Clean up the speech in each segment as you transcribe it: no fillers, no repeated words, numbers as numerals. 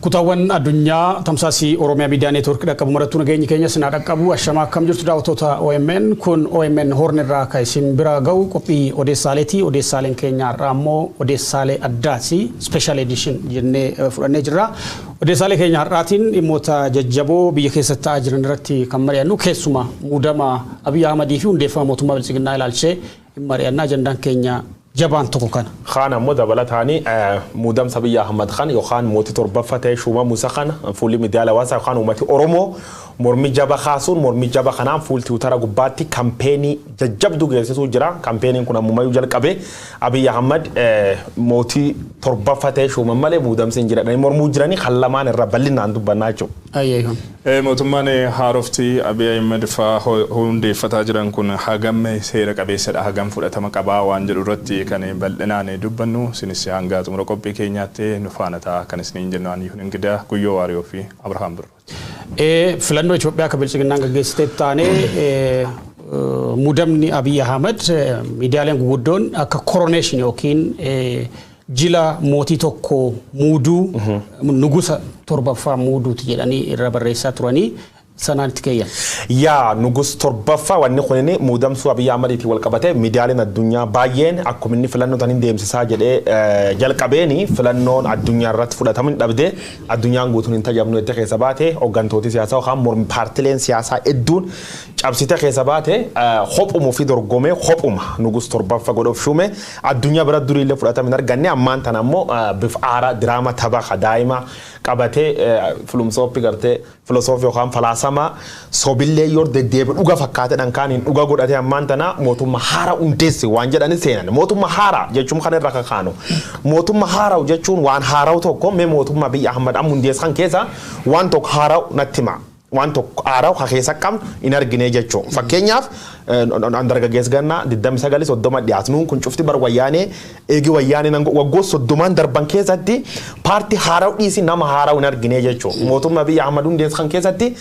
Kutaawwan addunyaa tamsaasii Oromiyaa Miidiyaa Neetwoorkii dhaqqabu marattuu nageenyi keenya sinaa dhaqqabu. Ashamaa, akkam jirtu daawwattoota OMN? Kun OMN Horn irraa kan isin bira ga'u qophii odeessaaleeti. Odeessaaleen keenya har'aa immoo odeessaalee addaati. Special edition jennee fudhannee jirra. Odeessaalee keenya har'aatiin dhimmoota jajjaboo biyya keessatti ta'aa jiran irratti kan mari'annu, keessumaa muudama Abiyyi Ahmadii fi hundeeffama mootummaa Biltsiginnaa ilaalchee mari'annaa. Ajandaan keenya jabaan tokko kana. Kaan ammoo dabalataanii muudamsa Abiyyi Ahmad kan yookaan mootii torbaffaa ta'e shuumamuu isa kana fuulli miidiyaalee hawaasaa yookaan uummati Oromoo mormii jaba kaasuun, mormii jaba kanaan fuul Tiwutara gubbaatti kampeenii jajjabduu geessisuu jira. Kampeeniin kun ammumayyuu jalqabe. Abiyyi Ahmad mootii torbaffaa ta'e shuuman malee muudamsi hin jedhanii mormuu jiranii kan lamaan irra bal'inaan dubbannaa jechuudha. Mootummaan haarofti Abiy Ahmed fa'aa hundeeffataa jiran kun hagam seera qabeessadha, hagam fudhatama qabaa waan jedhu irratti kan bal'inaan dubbannu. Isinis hanga xumura qophii keenyaatti nu faana ta'a kan isiniin jennu ani Ingidaa Guyyoo Waariyoo fi Abrahaam Birru. Filannoo Itoophiyaa akka Biltsiginnaan gaggeessitee taanee muudamni Abiy Ahmed miidiyaaleen guguddoon akka coronation yookiin jila mootii tokko muuduu, nugusa torbaffaa muuduuti jedhanii irra barreessaa turanii sanaan itti keeyyan. Yaa, nugus torbaffaa wanni kun muudamsuu Abiyyi Ahmadiitiin wal qabate miidiyaaleen addunyaa baay'een akkuma inni filannoo taniin deemsisaa jedhee jalqabeeni filannoon addunyaa irratti fudhatamu hin dhabde, addunyaan guutuun hin tajaajilu jettee keessa baate, hooggantooti siyaasaa yookaan mormi paartileen siyaasaa hedduun cabsite keessa baate, hophumuu fi dorgomee hophuma nugus torbaffaa godhuuf shuume addunyaa bira duriillee fudhatama hin arganne. Ammaan tana ammoo bifa haaraa diraama tapha daa'ima qabatee filumsooppii gartee filosoofii yookaan falaasama sobillee yoo deddeebi dhuga fakkaatedhaan kaaniin dhuga godhatee ammaan tana mootummaa haaraa hundeesse waan jedhani seenan. Mootummaa haaraa jechuun kan irra kakaanu, mootummaa haaraa jechuun waan haaraa'u tokko mee mootummaa Abiyyi Ahmad amma hundeessan keessa waan tokko haaraa'u natti hima. Waan tokko haaraa'u ka keessa qabnu hin argine jechuun. Fakkeenyaaf, dargaggeessa gannaa 29 30 dhiyaatu nuun kun cufti bar Wayyaanee eegi Wayyaanee waggoota 30n darban keessatti paartii haaraa'u dhiisi nama haaraa'u hin argine jechuun. Mootummaa Abiyyi Ahmad hundeessan keessatti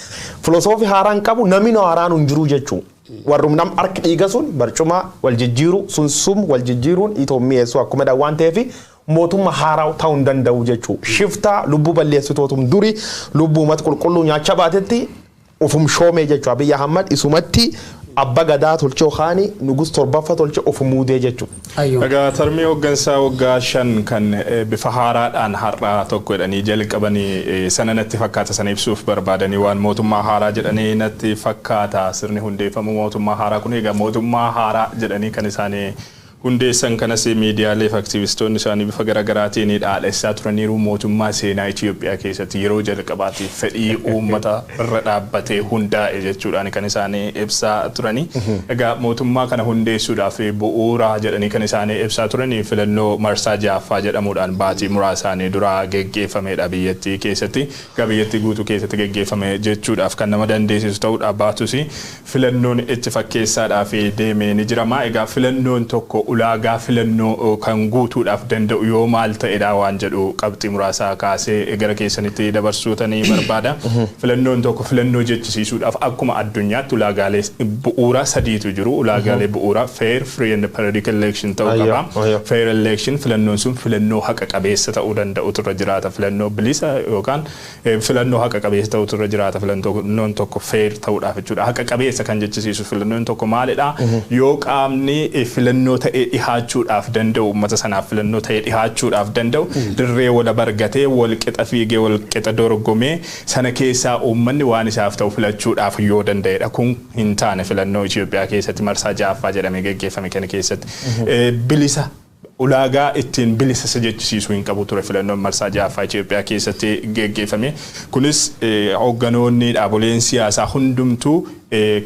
filosoofii haaraan qabu namni haaraan hin jiru jechuun. Warrum nam harki dhiiga sun barcuma wal jijjiiru sun sum wal jijjiiruun itoo mi'eessu akkuma waan ta'eef mootummaa haaraa ta'uu hin danda'u jechuudha. Shiftaa lubbuu balleessitootum duri lubbuu uummata qulqulluu nyaachaa baatetti ufum shoomee jechuudha. Abiyyi Ahmad isumatti abba gadaa tolchee yookaan nugus torbaffaa tolchee of muudee jechuudha. Egaa tarmii hooggansaa waggaa 5 kan bifa haaraadhaan har'aa tokko jedhanii jalqabanii sana natti fakkaata, sana ibsuuf barbaadanii waan mootummaa haaraa jedhanii natti fakkaata. Sirni hundeeffamu mootummaa haaraa kun, egaa mootummaa haaraa jedhanii kan isaanii hundeessan kanas miidiyaalee fi aktivistoonni isaanii bifa garaagaraatiin dhaadhessaa turaniiru. Mootummaa seenaa Itoophiyaa keessatti yeroo jalqabaatiif fedhii uummata irra dhaabbatee hundaa'e jechuudhaan kan isaanii ibsaa turani. Egaa mootummaa kana hundeessuudhaaf bu'uura jedhanii kan isaanii ibsaa turanii filannoo marsaa ja'affaa jedhamuudhaan baatii muraasaanii dura geggeeffamedha biyyattii keessatti. Egaa biyyattii guutuu keessatti geggeeffame jechuudhaaf kan nama dandeessisu ta'uudhaaf baatus filannoon itti fakkeessaadhaaf deemee ni jirama. Egaa filannoon tokko ulaagaa filannoo kan guutuudhaaf danda'u yoo maal ta'edha waan jedhu qabxii muraasaa kaasee gara keessanitti dabarsuutanii barbaada. Filannoon tokko filannoo jechisiisuudhaaf akkuma addunyaatti ulaagaalee bu'uura sadiitu jiru. Ulaagaalee bu'uura fair, free and periodic election ta'uu qaba. Fair election, filannoon sun filannoo haqa qabeessa ta'uu danda'utu irra jiraata. Filannoo bilisa yookaan filannoo haqa qabeessa ta'utu irra jiraata. Filannoon tokko fair ta'uudhaaf jechuudha. Haqa qabeessa kan jechisiisu filannoon tokko maalidha? Yoo qaamni filannoo ta'ee dhihaachuudhaaf danda'u, uummata sanaaf filannoo ta'ee dhihaachuudhaaf danda'u, dirree wal bargatee, wal qixa fiigee, wal qixa dorgomee, sana keessaa uummanni waan isaaf ta'u filachuudhaaf yoo danda'edha. Kun hin taane filannoo Itoophiyaa keessatti marsaa ja'affaa jedhamee geggeeffame kana keessatti. Bilisa, ulaagaa ittiin bilisa isa jechisiisuu hin qabu ture filannoon marsaa ja'affaa Itoophiyaa keessatti geggeeffame. Kunis hoogganoonni dhaaboleen siyaasaa hundumtuu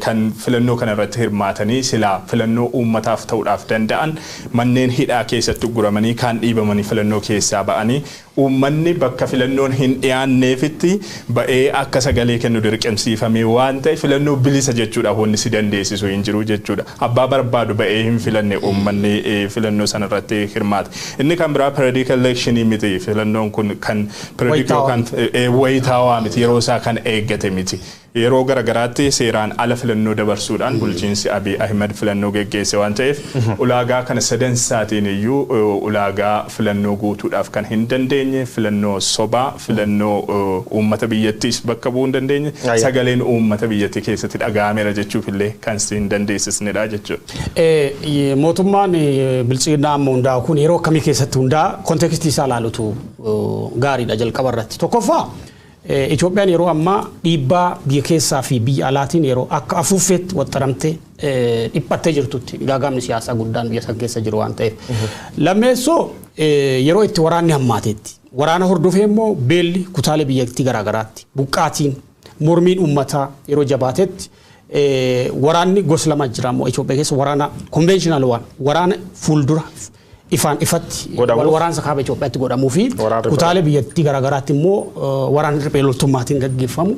kan filannoo kana irratti hirmaatanii silaa filannoo uummataaf ta'uudhaaf danda'an manneen hidhaa keessatti uguramanii, kaan dhiibamanii filannoo keessaa ba'anii, uummanni bakka filannoon hin dhiyaanneefitti ba'ee akka sagalee kennu dirqamsiifamee waan ta'e filannoo bilisa jechuudhaaf wanni si dandeessisu hin jiru jechuudha. Abbaa barbaadu ba'ee hin filanne uummanni filannoo sana irratti hirmaate. Inni kan biraa periodic election miti, filannoon kun kan periodic yookaan wayitaawaa miti, yeroo isaa kan eeggate miti. Yeroo garagaraatti seeraan ala filannoo dabarsuudhaan bulchiinsi Abiy Ahmed filannoo geggeesse waan ta'eef ulaagaa kana sadan isaatiin iyyuu ulaagaa filannoo guutuudhaaf kan hin dandeenye. dandeenye, filannoo sobaa, filannoo uummata biyyattiis bakka bu'uu hin dandeenye, sagaleen uummata biyyattii keessatti dhaga'ameera jechuuf illee kan hin dandeessisnedha jechuudha. Mootummaan bilchiginaa amma hundaa'u kun yeroo akkamii keessatti hundaa context isaa ilaalutu gaariidha jalqaba irratti. Tokkoffaa, Itoophiyaan yeroo ammaa dhiibbaa biyya keessaa fi biyya alaatiin yeroo akka afuuffeetti waxxaramtee dhiphattee jirtutti gaagaamni siyaasaa guddaan biyya san keessa jiru waan ta'eef. Lammeessoo, yeroo itti waraanni hammaatetti, waraana hordofee immoo beelli kutaalee biyyattii garaagaraatti, buqqaatiin, mormiin uummataa yeroo jabaatetti, waraanni gosa lama jira immoo Itoophiyaa keessa: waraana conventional waan waraana fuuldura ifaan ifatti wal waraansa kaaba Itoophiyaatti godhamuu fi kutaalee biyyattii garaagaraatti immoo waraana riphee loltummaatiin gaggeeffamu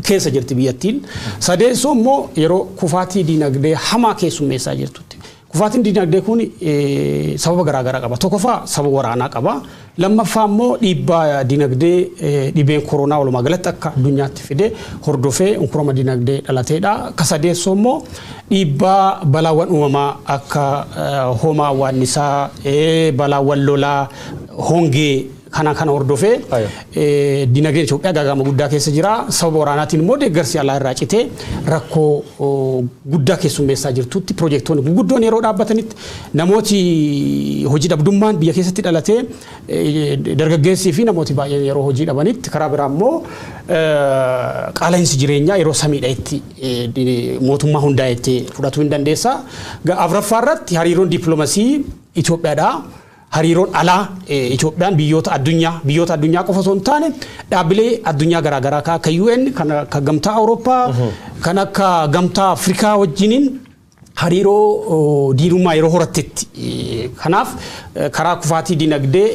keessa jirti biyyattiin. Sadeessoo immoo yeroo kufaatii diinagdee hamaa keessummeessaa jirtutti. Kufaatiin diinagdee kun sababa garaagaraa qaba. Tokkoffaa, sababa waraanaa qaba. Lammaffaa immoo dhiibbaa diinagdee dhibeen koronaa walumaa galatti akka addunyaatti fide hordofee unkurama diinagdee dhalateedha. Ka sadeessoo immoo dhiibbaa balaawwan uumamaa akka homaa waannisaa, balaawwan lolaa, hongee kana hordofee diinagdeen Itoophiyaa gaagama guddaa keessa jira. Sababa waraanaatiin immoo deeggarsi alaa irraa citee rakkoo guddaa keessummeessaa jirtutti, piroojeektoonni gurguddoon yeroo dhaabbatanitti, namooti hojii dhabdummaan biyya keessatti dhalatee dargaggeessii fi namooti baay'een yeroo hojii dhabanitti, karaa biraa immoo qaala'insi jireenyaa yeroo samiidha itti mootummaa hundaa'etti fudhatuu hin dandeessa. Afuraffaa irratti hariiroon dippiloomasii Itoophiyaadhaa. Hariiroon alaa Itoophiyaan biyyoota addunyaa qofa osoo hin taane dhaabbilee addunyaa garaagaraa kan akka UN, kan akka Gamtaa Awurooppaa, kan akka Gamtaa Afrikaa wajjiniin hariiroo diinummaa yeroo horattetti. Kanaaf karaa kufaatii dinagdee,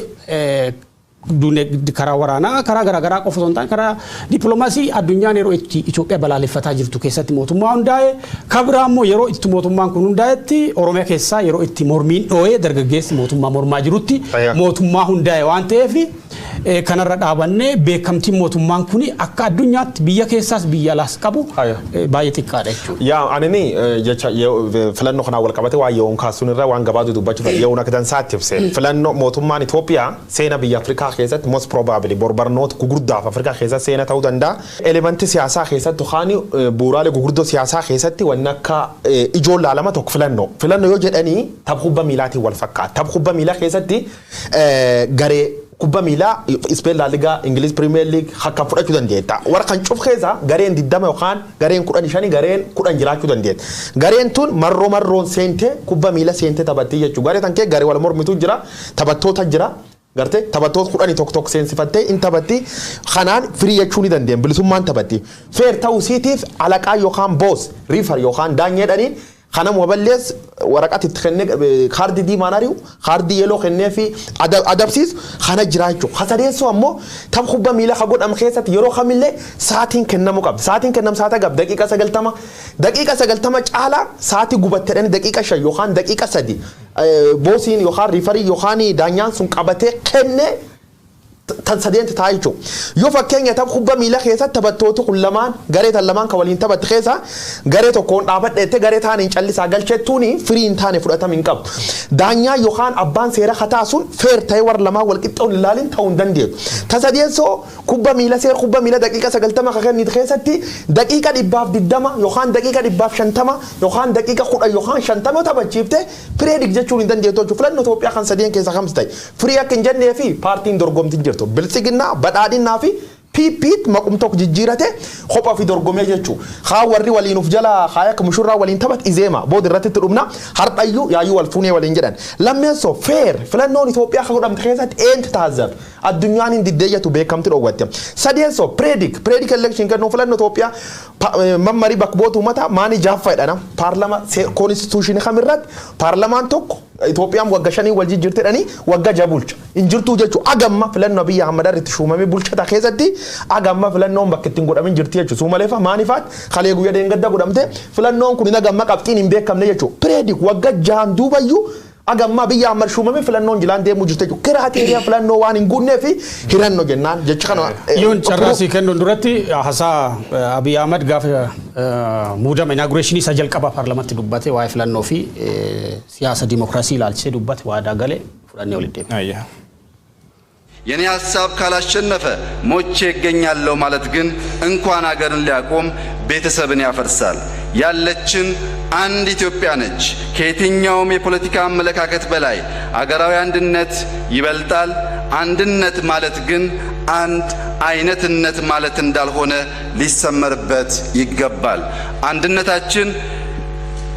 karaa waraanaa, karaa garaagaraa qofa osoo hin taane karaa dippiloomaasii addunyaan yeroo itti Itoophiyaa balaaleffataa jirtu keessatti mootummaa hundaa'e. Kabiraa immoo yeroo itti mootummaan kun hundaa'etti Oromiyaa keessaa yeroo itti mormiin dhoo'ee dargaggeessi mootummaa mormaa jirutti mootummaa hundaa'e waan ta'eef, kanarra dhaabannee beekamtiin mootummaan kun akka addunyaatti biyya keessaas biyya alaas qabu baay'ee xiqqaadha jechuudha. Yaa, anini jecha filannoo kanaan wal qabate waan yeroon kaasuun irra waan gabaatu dubbachuu fedha. Yeroon akka dansaatti ibse. Filannoo mootummaan Itoophiyaa seena biyya Afrikaa keessatti most probably barnoota gugurdaaf Afrikaa keessatti seena ta'uu danda'a. Elementii siyaasaa keessatti yookaan bu'uuraalee gurguddoo siyaasaa keessatti wanni akka ijoon laalama tokko filannoo. Filannoo yoo jedhanii tapha kubbaa miilaatiin wal fakkaata. Tapha kubbaa miilaa keessatti garee kubbaa miilaa Ispeen La Liga, Ingiliz Premier League akka fudhachuu dandeetta. Warra kan cuf keessa gareen 20 yookaan gareen 15, gareen 10 jiraachuu dandeetta. Gareen tun marroo marroon seentee kubbaa miilaa seentee taphatti jechuudha. Garee tan kee garee wal mormitu jira, taphattoota jira. Gartee taphattoota 10 tokko tokko seensifattee in taphatti. Kanaan firii jechuu ni dandeenya, bilisummaan taphatti. Fair ta'uu siitiif alaqaa yookaan boss referee yookaan daanyeedhaniin kana moballees waraqat itti kennee kaardii diimaan ari'u, kaardii yellow kennee fi adabsiisu kana jira jechuudha. Hasadeessoo ammoo tapha kubbaa miilaa ka godhamu keessatti yeroo kamillee sa'aatiin kennamuu qabdi. Sa'aatiin kennamu sa'aata gab daqiiqa 90, daqiiqa 90 caalaa sa'aatii gubatteedhaan daqiiqa 5 yookaan daqiiqa 3 bossiin yookaan referee yookaan daanyaan sun qabatee kennee tan sadeenti ta'a jechuudha. Yoo fakkeenya tapha kubbaa miilaa keessatti taphattooti kun lamaan, garee tan lamaan kan waliin taphatte keessa garee tokkoon dhaabadheette garee taan hin callisaa galchettuuni firii hin taane fudhatama hin qabu. Daanyaa yookaan abbaan seera kataa sun fair ta'ee warra lamaan wal qixxoon ilaalin ta'uu hin dandeessu. Ta sadeessoo kubbaa miila seera kubbaa miila daqiiqa 90 kan kennitu keessatti daqiiqa 120 yookaan daqiiqa 150 yookaan daqiiqa 10 yookaan 50 taphachiifte predict jechuun hin dandeettu jechuudha. Filannoo Itoophiyaa kan sadeen keessa kamsi ta'e firii akka hin jennee fi paartiin dorgomtiin jirtu. Biltsiginnaa, badhaadhinnaa fi PP't maqum tokko jijjiirate kophaa fi dorgomee jechuudha. Haa, warri waliin uf jala haa akka mushurraa waliin taphat izeema booda irratti itti dhumna, har'ayyuu yaayyuu wal fuunee waliin jedhan. Lammeessoo, fair filannoon Itoophiyaa akka godhamte keessatti eentu taazzabe? Addunyaan hin diddeeyyatu, beekamti dhoowwatte. Sadeessoo, predict election kennu filannoo Itoophiyaa mammarii bakka bu'oota uummataa maani jaaffaa jedhana paarlama constitution kamirratti paarlamaan tokko Itoophiyaan wagga 5 wal jijjiirtedhanii wagga 6 bulcha. Hin jirtuu jechuudha. Agamma filannoo Abiyyi Ahmad itti shuumamee bulchata keessatti agamma filannoon bakka ittiin godhamin jirti jechuudha. Suumaleefa maanifaat kalee guyyaa deengadda godhamte filannoon kun agamma qabxiin hin beekamne jechuudha. Predict wagga 6n duubayyuu agamma Abiyyi Ahmad shuumamee filannoon jilaan deemuu jirti jechuudha. Criteria filannoo waan hin guunnee fi hirannoo jennaan jecha kana. Yoon carraa sii kennuun duratti haasaa Abiy Ahmad gaafa muudama inauguration isa jalqabaa paarlamaatti dubbate, waa'ee filannoo fi siyaasa dimokiraasii ilaalchisee dubbate, waadaa gale fudhannee walitti deemna. Ayyaa. የኔ ሐሳብ ካላሸነፈ ሞቼ እገኛለሁ ማለት ግን እንኳን አገርን ሊያቆም ቤተሰብን ያፈርሳል። ያለችን አንድ ኢትዮጵያ ነች። ከየትኛውም የፖለቲካ አመለካከት በላይ አገራዊ አንድነት ይበልጣል። አንድነት ማለት ግን አንድ አይነትነት ማለት እንዳልሆነ ሊሰመርበት ይገባል። አንድነታችን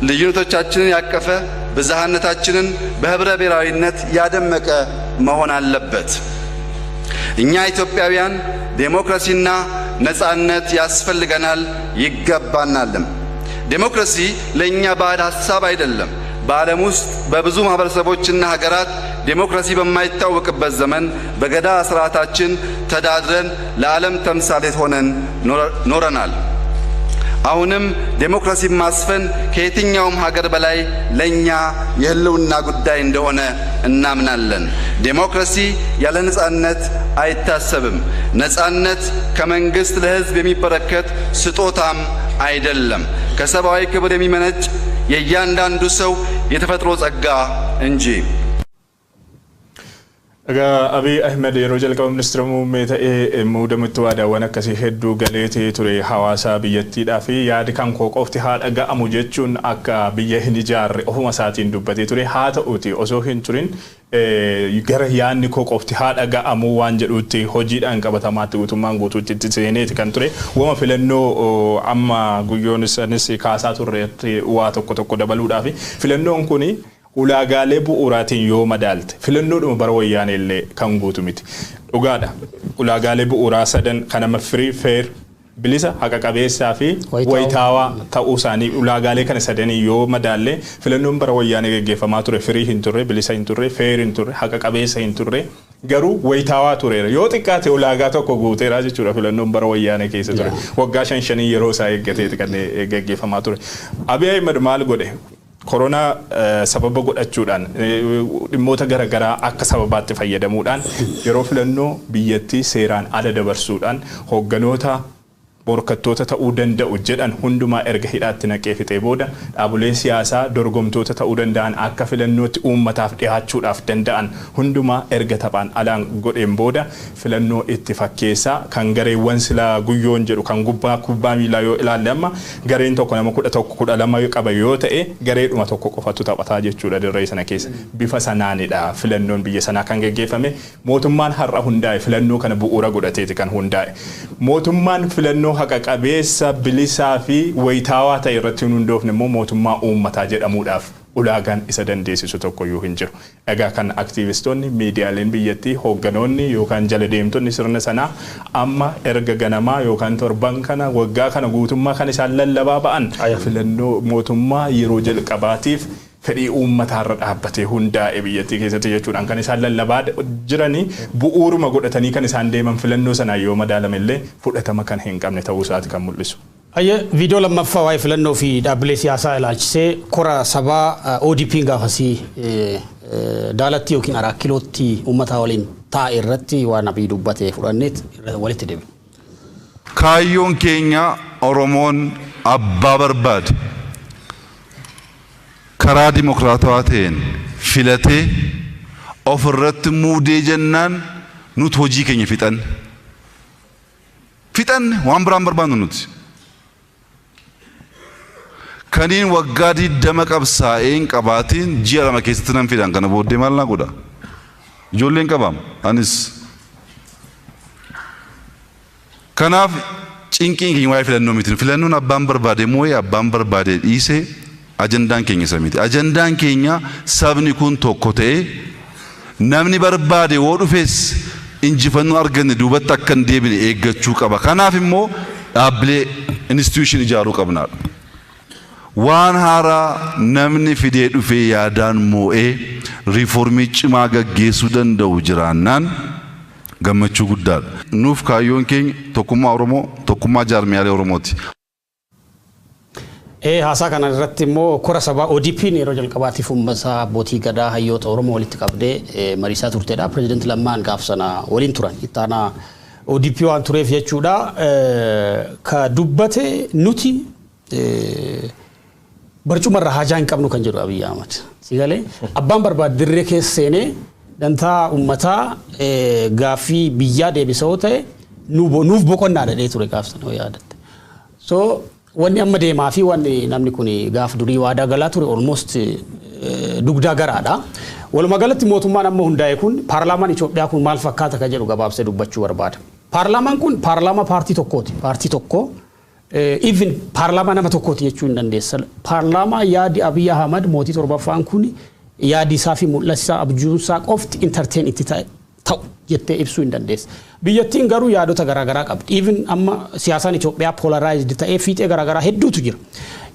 ልዩነቶቻችንን ያቀፈ ብዝሃነታችንን በህብረ ብሔራዊነት ያደመቀ መሆን አለበት። እኛ ኢትዮጵያውያን ዴሞክራሲና ነጻነት ያስፈልገናል ይገባናልም። ዴሞክራሲ ለኛ ባዕድ ሐሳብ አይደለም። በዓለም ውስጥ በብዙ ማህበረሰቦችና ሀገራት ዴሞክራሲ በማይታወቅበት ዘመን በገዳ ስርዓታችን ተዳድረን ለዓለም ተምሳሌት ሆነን ኖረናል። አሁንም ዴሞክራሲ ማስፈን ከየትኛውም ሀገር በላይ ለኛ የህልውና ጉዳይ እንደሆነ እናምናለን። ዴሞክራሲ ያለ ነጻነት አይታሰብም። ነጻነት ከመንግስት ለህዝብ የሚበረከት ስጦታም አይደለም፣ ከሰብአዊ ክብር የሚመነጭ የእያንዳንዱ ሰው የተፈጥሮ ጸጋ እንጂ። Egaa Abiy Ahmed yeroo jalqaba ministeera muummee ta'ee muudamutti waadaawwan akkasii hedduu galeetee ture hawaasa biyyattiidhaa fi yaadi kan koo qofti haa dhaga'amu jechuun akka biyya hin ijaarre ofuma isaatiin dubbatee ture. Haa ta'uuti osoo hin turin gara yaadni koo qofti haa dhaga'amu waan jedhutti hojiidhaan qabatamaatti guutummaan guutuutti itti seeneeti kan ture. Wama filannoo amma guyyoon isanis kaasaa turreetti waa tokko tokko dabaluudhaafi filannoon kuni ulaagaalee bu'uuraatiin yoo madaalte filannoodhuma bara wayyaanee illee kan guutu miti. Dhugaadha. Ulaagaalee bu'uuraa sadan kan nama firii feer bilisa haqa qabeessaa fi wayitaawaa ta'uu isaanii ulaagaalee kana sadanii yoo madaalle filannoon bara wayyaanee gaggeeffamaa ture firii hin turre, bilisa hin turre, feer hin turre, haqa qabeessa hin turre, garuu wayitaawaa tureera. Yoo xiqqaate ulaagaa tokko guuteera jechuudha filannoon bara wayyaanee keessa ture. Waggaa 5 yeroo isaa eeggateeti kan gaggeeffamaa ture. Abiy Ahmed maal godhe? Koronaa sababa godhachuudhaan dhimmoota garaagaraa akka sababaatti fayyadamuudhaan yeroo filannoo biyyattii seeraan ala dabarsuudhaan hoogganoota morkattoota ta'uu danda'u jedhan hundumaa erga hidhaatti naqee fixee booda dhaabolee siyaasaa dorgomtoota ta'uu danda'an akka filannootti uummataaf dhiyaachuudhaaf danda'an hundumaa erga taphaan alaan godheen booda filannoo itti fakkeessaa kan gareewwan silaa guyyoon jedhu kan gubbaa kubbaa miilaa yoo ilaalle amma gareen tokko nama 11 12 qaba yoo ta'e gareedhuma tokko qofatu taphataa jechuudha dirree sana keessa. Bifa sanaanidha filannoon biyya sanaa kan geggeeffame. Mootummaan har'a hundaa'e filannoo kana bu'uura godhateeti kan hundaa'e. Mootummaan filannoo haqa qabeessa bilisaa fi wayitaawaa ta'e irratti hin hundoofne immoo mootummaa uummataa jedhamuudhaaf ulaagaan isa dandeessisu tokkoyyuu hin jiru. Egaa kan aktiivistoonni miidiyaaleen biyyattii hoogganoonni yookaan jala deemtonni sirna sanaa amma erga ganamaa yookaan torban kana waggaa kana guutummaa kan isaan lallabaa ba'an filannoo mootummaa yeroo jalqabaatiif fedhii uummataarra dhaabbatee hundaa'e biyyattii keessatti jechuudhaan kan isaan lallabaa jiranii bu'uuruma godhatanii kan isaan deeman filannoo sanaa yoo madaalame illee fudhatama kan hin qabne ta'uu isaati kan mul'isu. Ayye viidiyoo lammaffaa waa'ee filannoo fi dhaabbilee siyaasaa ilaalchisee kora sabaa ODP gaafasii daalatti yookiin 4 kiilootti uummata waliin taa'e irratti waan Abiy dubbate fudhanneet walitti deebiin. Kaayyoon keenya Oromoon abbaa barbaade karaa dimokiraatawaa ta'een filatee ofirratti muudee jennaan nuti hojii keenya fixanne. Fixanne waan biraan barbaannu nuti. Kaniin waggaa 20 qabsaa'een qabaatiin ji'a 2 keessatti nan fidan kana booddee maal naa godha? Ijoolleen qabaam anis. Kanaaf cinqiin keenya waa'ee filannoo miti. Filannoon abbaan barbaade moo'ee abbaan barbaade dhiisee ajandaan keenya isa miti. Ajandaan keenya sabni kun tokko ta'ee namni barbaade yoo dhufes injifannoo arganne duubatti akka hin deebine eeggachuu qaba. Kanaaf immoo dhaabbilee institution ijaaruu qabnaadha. Waan haaraa namni fidee dhufee yaadaan moo'ee riiformii cimaa gaggeessuu danda'u jiraannaan gammachuu guddaadha. Nuuf kaayyoon keenya tokkummaa Oromoo, tokkummaa jaarmiyaalee Oromooti. Haasaa kana irratti immoo kora sabaa ODP'n yeroo jalqabaatiif uummata abbootii gadaa hayyoota Oromoo walitti qabdee mariisaa turtedha. Pireezidaanti Lammaan gaaf sana waliin turan. Ittaanaa ODP waan tureef jechuudha. Ka dubbate nuti barcumarra haajaa hin qabnu kan jedhu Abiy Ahmad. Sigalee abbaan barbaade dirree keessa seenee Dantaa uummataa gaaffii biyyaa deebisa yoo ta'e nuuf boqonnaa dhadhee ture gaaf sana yoo yaadatte. So wanni amma deemaa fi wanni namni kun gaaf durii waadaa galaa ture almost dugdaa garaadha. Walumaa galatti mootummaan amma hundaa'e kun, paarlaamaan Itoophiyaa kun maal fakkaata kan jedhu gabaabsee dubbachuu barbaada. Paarlaamaan kun paarlaamaa paartii tokkooti. Paartii tokko, even paarlaamaa nama tokkooti jechuu hin dandeessa. Paarlaamaa yaadi Abiy Ahmad mootii torbaffaan kun yaadi isaa fi mul'ata isaa, abjuun isaa qofti entertain itti ta'u jettee ibsuu hin dandeessa. Biyyattiin garuu yaadota garaagaraa qabdi. Even amma siyaasaan Itoophiyaa polarized ta'ee fiixee garaagaraa hedduutu jira.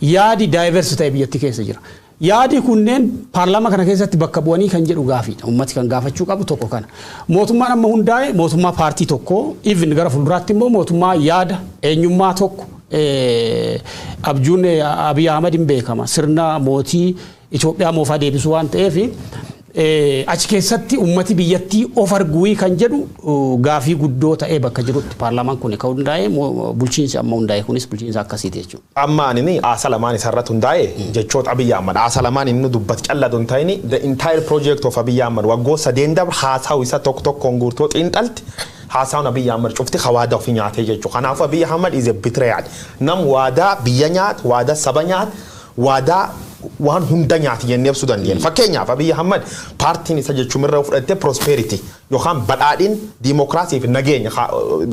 Yaadi diverse ta'e biyyattii keessa jira. Yaadi kunneen paarlaamaa kana keessatti bakka bu'anii kan jedhu gaafiidha. Uummati kan gaafachuu qabu tokko kana. Mootummaan amma hundaa'e mootummaa paartii tokko, even gara fuulduraatti immoo mootummaa yaada eenyummaa tokko, abjuun Abiy Ahmad hin beekama. Sirna mootii Itoophiyaa moofaa deebisuu waan ta'eef, achi keessatti uummati biyyattii of arguu kan jedhu gaafii guddoo ta'ee bakka jirutti paarlaamaan kun kan hundaa'e, bulchiinsi amma hundaa'e kunis bulchiinsa akkasiiti jechuudha. Amma ani haasa lamaan isarratti hundaa'e, jechoota Abiy Ahmad haasa lamaan inni dubbatu callatu hin ta'ini, the entire project of Abiy Ahmad waggoota 3 dabra haasawu isa tokko tokkoon guurtoo xiinxalti, haasawun Abiy Ahmad cufti waadaa ofii nyaatee jechuudha. Kanaafuu Abiy Ahmad is a betrayal. Nam waadaa biyya nyaatu, waadaa saba nyaatu, waadaa waan hunda nyaati jennee ibsuu dandeenya. Fakkeenyaaf, Abiy Ahmad paartiin isa jechuun irra fudhattee prosperity yookaan badhaadhin, diimokiraasii fi nageenya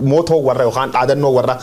motto warra yookaan dhaadannoo warra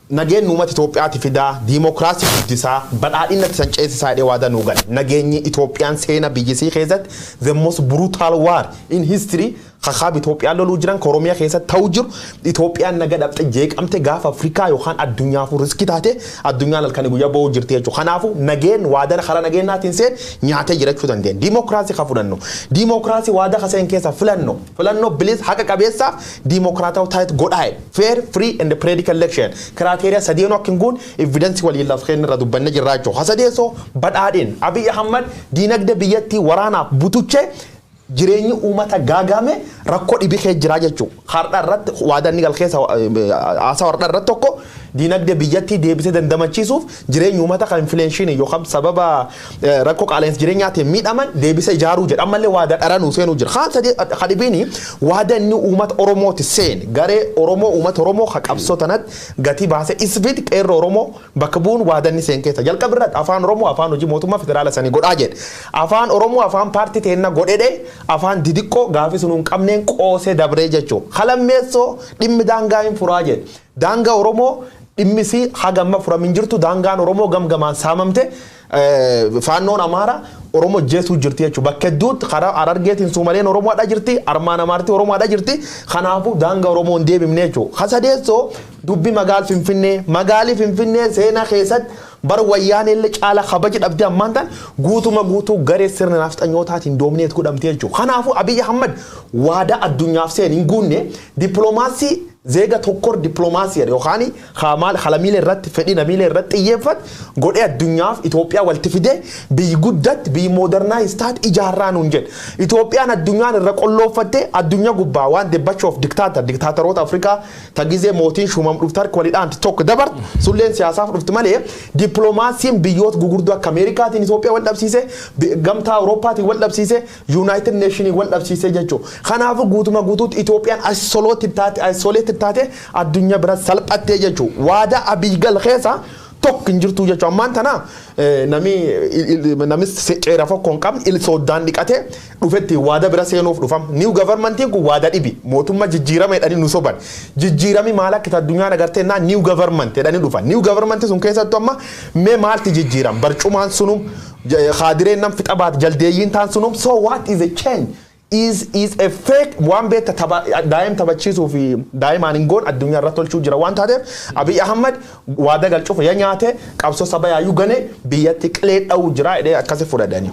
nageenyi uummata Itoophiyaati fidaa, diimokiraasii guddisaa, badhaadhina itti san ceesisaa jedhee waadaa nuu gale. Nageenyi Itoophiyaan seena biyyisii keessatti the most brutal war in history kakaab Itoophiyaan loluu jiran ka Oromiyaa keessatti ta'uu jiru, Itoophiyaan naga dhabxe, jeeqamte, gaafa Afrikaa yookaan addunyaafuu risk taate, addunyaan halkanii guyyaa ba'uu jirti jechuudha. Kanaafuu nageen waadaa karaa nageenyaatiin seen nyaatee jiraachuu dandeenya. Diimokiraasii ka fudhannu. Diimokiraasii waadaa ka seen keessa filannoo bilis, haqa qabeessaaf diimokiraatawaa taate godhaa'e. Fair, free and credible election. Criteria sadeenuu akka hin guun evidence waliin laf kennu irra dubbanne jirra jechuudha. Hasadeessoo badhaadhin Abiy Ahmad diinagdee biyyattii waraanaaf butuchee, jireenyi uummata gaagame, rakkoo dhibii kee jira jechuudha. Har'a irratti waadaa inni gal keessa haasaa har'a irratti tokko diinagdee biyyattii deebisee dandamachiisuuf, jireenya uummata kan inflation yookaan sababa rakkoo qaala'insa jireenyaatiin miidhaman deebisee ijaaruu jedha. Ammallee waadaa dharanuu seenuu jira. Kaan sadii kadhibiini waadaa inni uummata Oromooti seen, garee Oromoo, uummata Oromoo ka qabsoo tanatti gatii baasee isfiit qeerroo Oromoo bakka bu'uun waadaa inni seen keessa. Jalqaba irratti afaan Oromoo afaan hojii mootummaa federaala sanii godhaa jedhe. Afaan Oromoo afaan paartii teenna godhedhe, afaan didiqqoo gaafii sun hin qabneen qoosee dabree jechuudha. Kalammeessoo dhimmi daangaa hin furaa jedhe. Daangaa Oromoo dhimmisii hagamma furamin jirtu, daangaan Oromoo gamgamaan saamamte, faannoon Amaaraa Oromoo jeesuu jirti jechuudha. Bakka hedduutti karaa Harargeetiin Suumaleen Oromoodha jirti, Armaan Amaartii Oromoodha jirti. Kanaafuu daangaa Oromoo hin deebifne jechuudha. Hasadeessoo dubbi magaal Finfinnee, magaalii Finfinnee seenaa keessatti bara wayyaanellee caala kabaja dhabdee ammaan tan guutuma guutuu garee sirna nafxanyootaatiin dominate godhamte jechuudha. Kanaafuu Abiy Ahmad waadaa addunyaaf seen hin guunne. Dippiloomaasii ዜጋ ተኮር ዲፕሎማሲ yookaan maal halamiilee irratti, fedhii namiilee irratti xiyyeeffatu godhee addunyaaf Itoophiyaa walitti fidee biyyi guddatti, biyyi modernize taate ijaarraa nuun jedhe. Itoophiyaan addunyaan irra qollooffatte addunyaa gubbaa waan debbachuuf diktaatoroota Afrikaa tagizee mootiin shuumam dhufte harka walidhaan tokko dabart sulleen siyaasaaf dhufti malee, dippiloomaasiin biyyoota gugurdoo akka Ameerikaatiin Itoophiyaa wal dhabsiise, gamtaa Awurooppaatiin wal dhabsiise, United Nationii wal dhabsiise jechuudha. Kanaafuu guutuma guutuutti Itoophiyaan isolated taate, addunyaa bira salphattee jechuudha. Waadaa Abiy gal keessa tokko hin jirtu jechuudha. Ammaan tana nami ceera fokkoo hin qabne soddaan dhiqatee dhufetti waada bira seenuuf dhufam. New governmentiin kun waada dhibi. Mootummaa jijjiirama jedhanii nu soban. Jijjiirami maal akka addunyaan agartee naa new government jedhanii dhufan. New government sun keessattuu amma mee maalti jijjiiram? Barcumaan sunum, kaadireen nam fixa baat, jaldeeyyiin taan sunum, so what is a change? Is a fake waan beekta daa'im taphachiisuu fi daa'imaan hin goon addunyaa irratti tolchuu jira waan taateef, Abiy Ahmad waada galchuuf ya nyaate, qabsoo saba yaayyuu gane, biyyatti qilee dha'uu jira jedhee akkasi fudhatanii.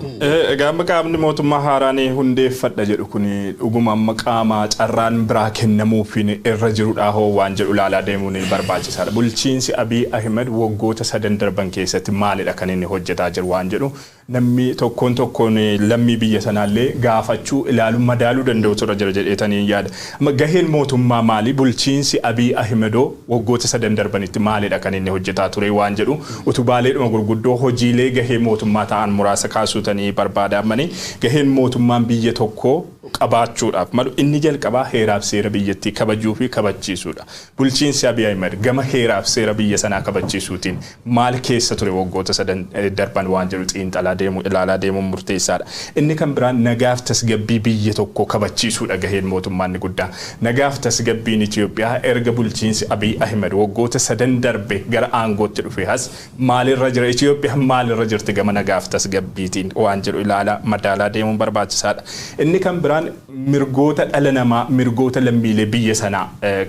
Egaa amma qaamni mootummaa haaraan hundeeffadha jedhu kun dhuguma amma qaama carraan biraa kennamuufiin irra jirudha hoo waan jedhu ilaalaa deemuun barbaachisaadha. Bulchiinsi Abiy Ahmed waggoota 3 darban keessatti maalidha kan inni hojjetaa jiru waan jedhu namni tokkoon tokkoon lammii biyya sanaallee gaafachuu, ilaaluu, madaaluu danda'u tura jira jedheetanii yaada. Amma gaheen mootummaa maali? Bulchiinsi Abiy Ahmedoo waggoota 3 darbanitti maalidha kan inni hojjetaa ture waan jedhu utubaaleedhuma gurguddoo hojiilee gahee mootummaa ta'an muraasa kaasuutanii barbaadamanii, gaheen mootummaan biyya tokkoo Qabaachuudhaaf malu inni jalqabaa heeraaf seera biyyattii kabajuu fi kabachiisuudha. Bulchiinsi Abiy Ahmed gama heeraaf seera biyya sanaa kabachiisuutiin maal keessa ture waggoota sadan darban waan jedhu xiinxalaa deemu, ilaalaa deemuun murteessaadha. Inni kan biraan nagaaf tasgabbii biyya tokkoo kabachiisuudha gaheen mootummaa inni guddaa. Nagaaf tasgabbiin Itoophiyaa erga bulchiinsi Abiy Ahmed waggoota sadan darbe gara aangootti dhufe as maalirra jira, Itoophiyaan maalirra jirti gama nagaaf tasgabbiitiin waan jedhu ilaalaa madaalaa deemuun barbaachisaadha. Inni kan biraan mirgoota dhala namaa, mirgoota lammiilee biyya sanaa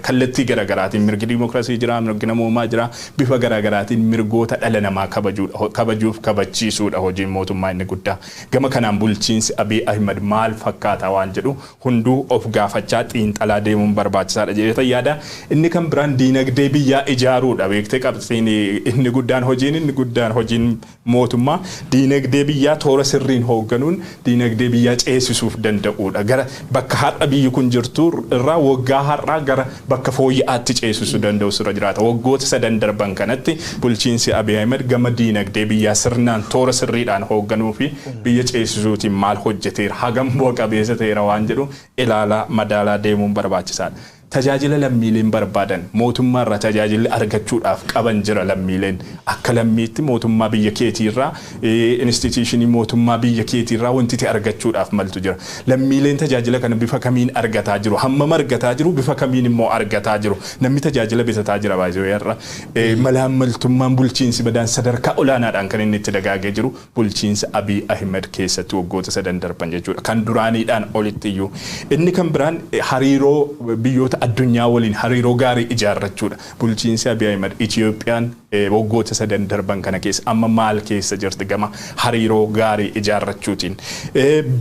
kallattii garaagaraatiin, mirgi dimookiraasii jira, mirgi namoomaa jira, bifa garaagaraatiin mirgoota dhala namaa kabajuuf kabachiisuudha hojiin mootummaa inni guddaa. Gama kanaan bulchiinsi Abiy Ahmed maal fakkaata waan jedhu hunduu of gaafachaa xiinxalaa deemuun barbaachisaadha jedhee yaada. Inni kan biraan diinagdee biyyaa ijaaruudha. Beektee qabxiin inni guddaan, hojiin inni guddaan, hojiin mootummaa diinagdee biyyaa toora sirriin hoogganuun diinagdee biyyaa ceesisuuf danda'uudha. Gara bakka har'a biyyi kun jirtu irraa waggaa har'aa gara bakka fooyya'aatti ceesisuu danda'u sirra jiraata. Waggoota sadan darban kanatti bulchiinsi Abiy Ahmed gama diinagdee biyyaa sirnaan toora sirriidhaan hoogganuu fi biyya ceesisuutiin maal hojjeteera, hagam bu'a qabeessa ta'eera waan jedhu ilaalaa madaalaa deemuun barbaachisaadha. Tajaajila lammiileen barbaadan, mootummaa irraa tajaajilli argachuudhaaf qaban jira. Lammiileen akka lammiitti mootummaa biyya keetiirraa, instituushinii mootummaa biyya keetiirraa wanti ta'e argachuudhaaf maltu jira. Lammiileen tajaajila kana bifa kamiin argataa jiru? Hammam argataa jiru? Bifa kamiin immoo argataa jiru? Namni tajaajila bitataa jira baay'ee irra. Malaammaltummaan, bulchiinsi badaan sadarkaa olaanaadhaan kan inni itti dagaagee jiru bulchiinsa Abiy Ahmed keessatti waggoota sadan darban jechuudha. Kan duraaniidhaan olitti iyyuu. Inni kan biraan hariiroo biyyoota addunyaa waliin hariiroo gaarii ijaarrachuudha. Bulchiinsi Abiy Ahmed, Itiyoophiyaan waggoota sadan darban kana keessa amma maal keessa jirti gama hariiroo gaarii ijaarrachuutiin?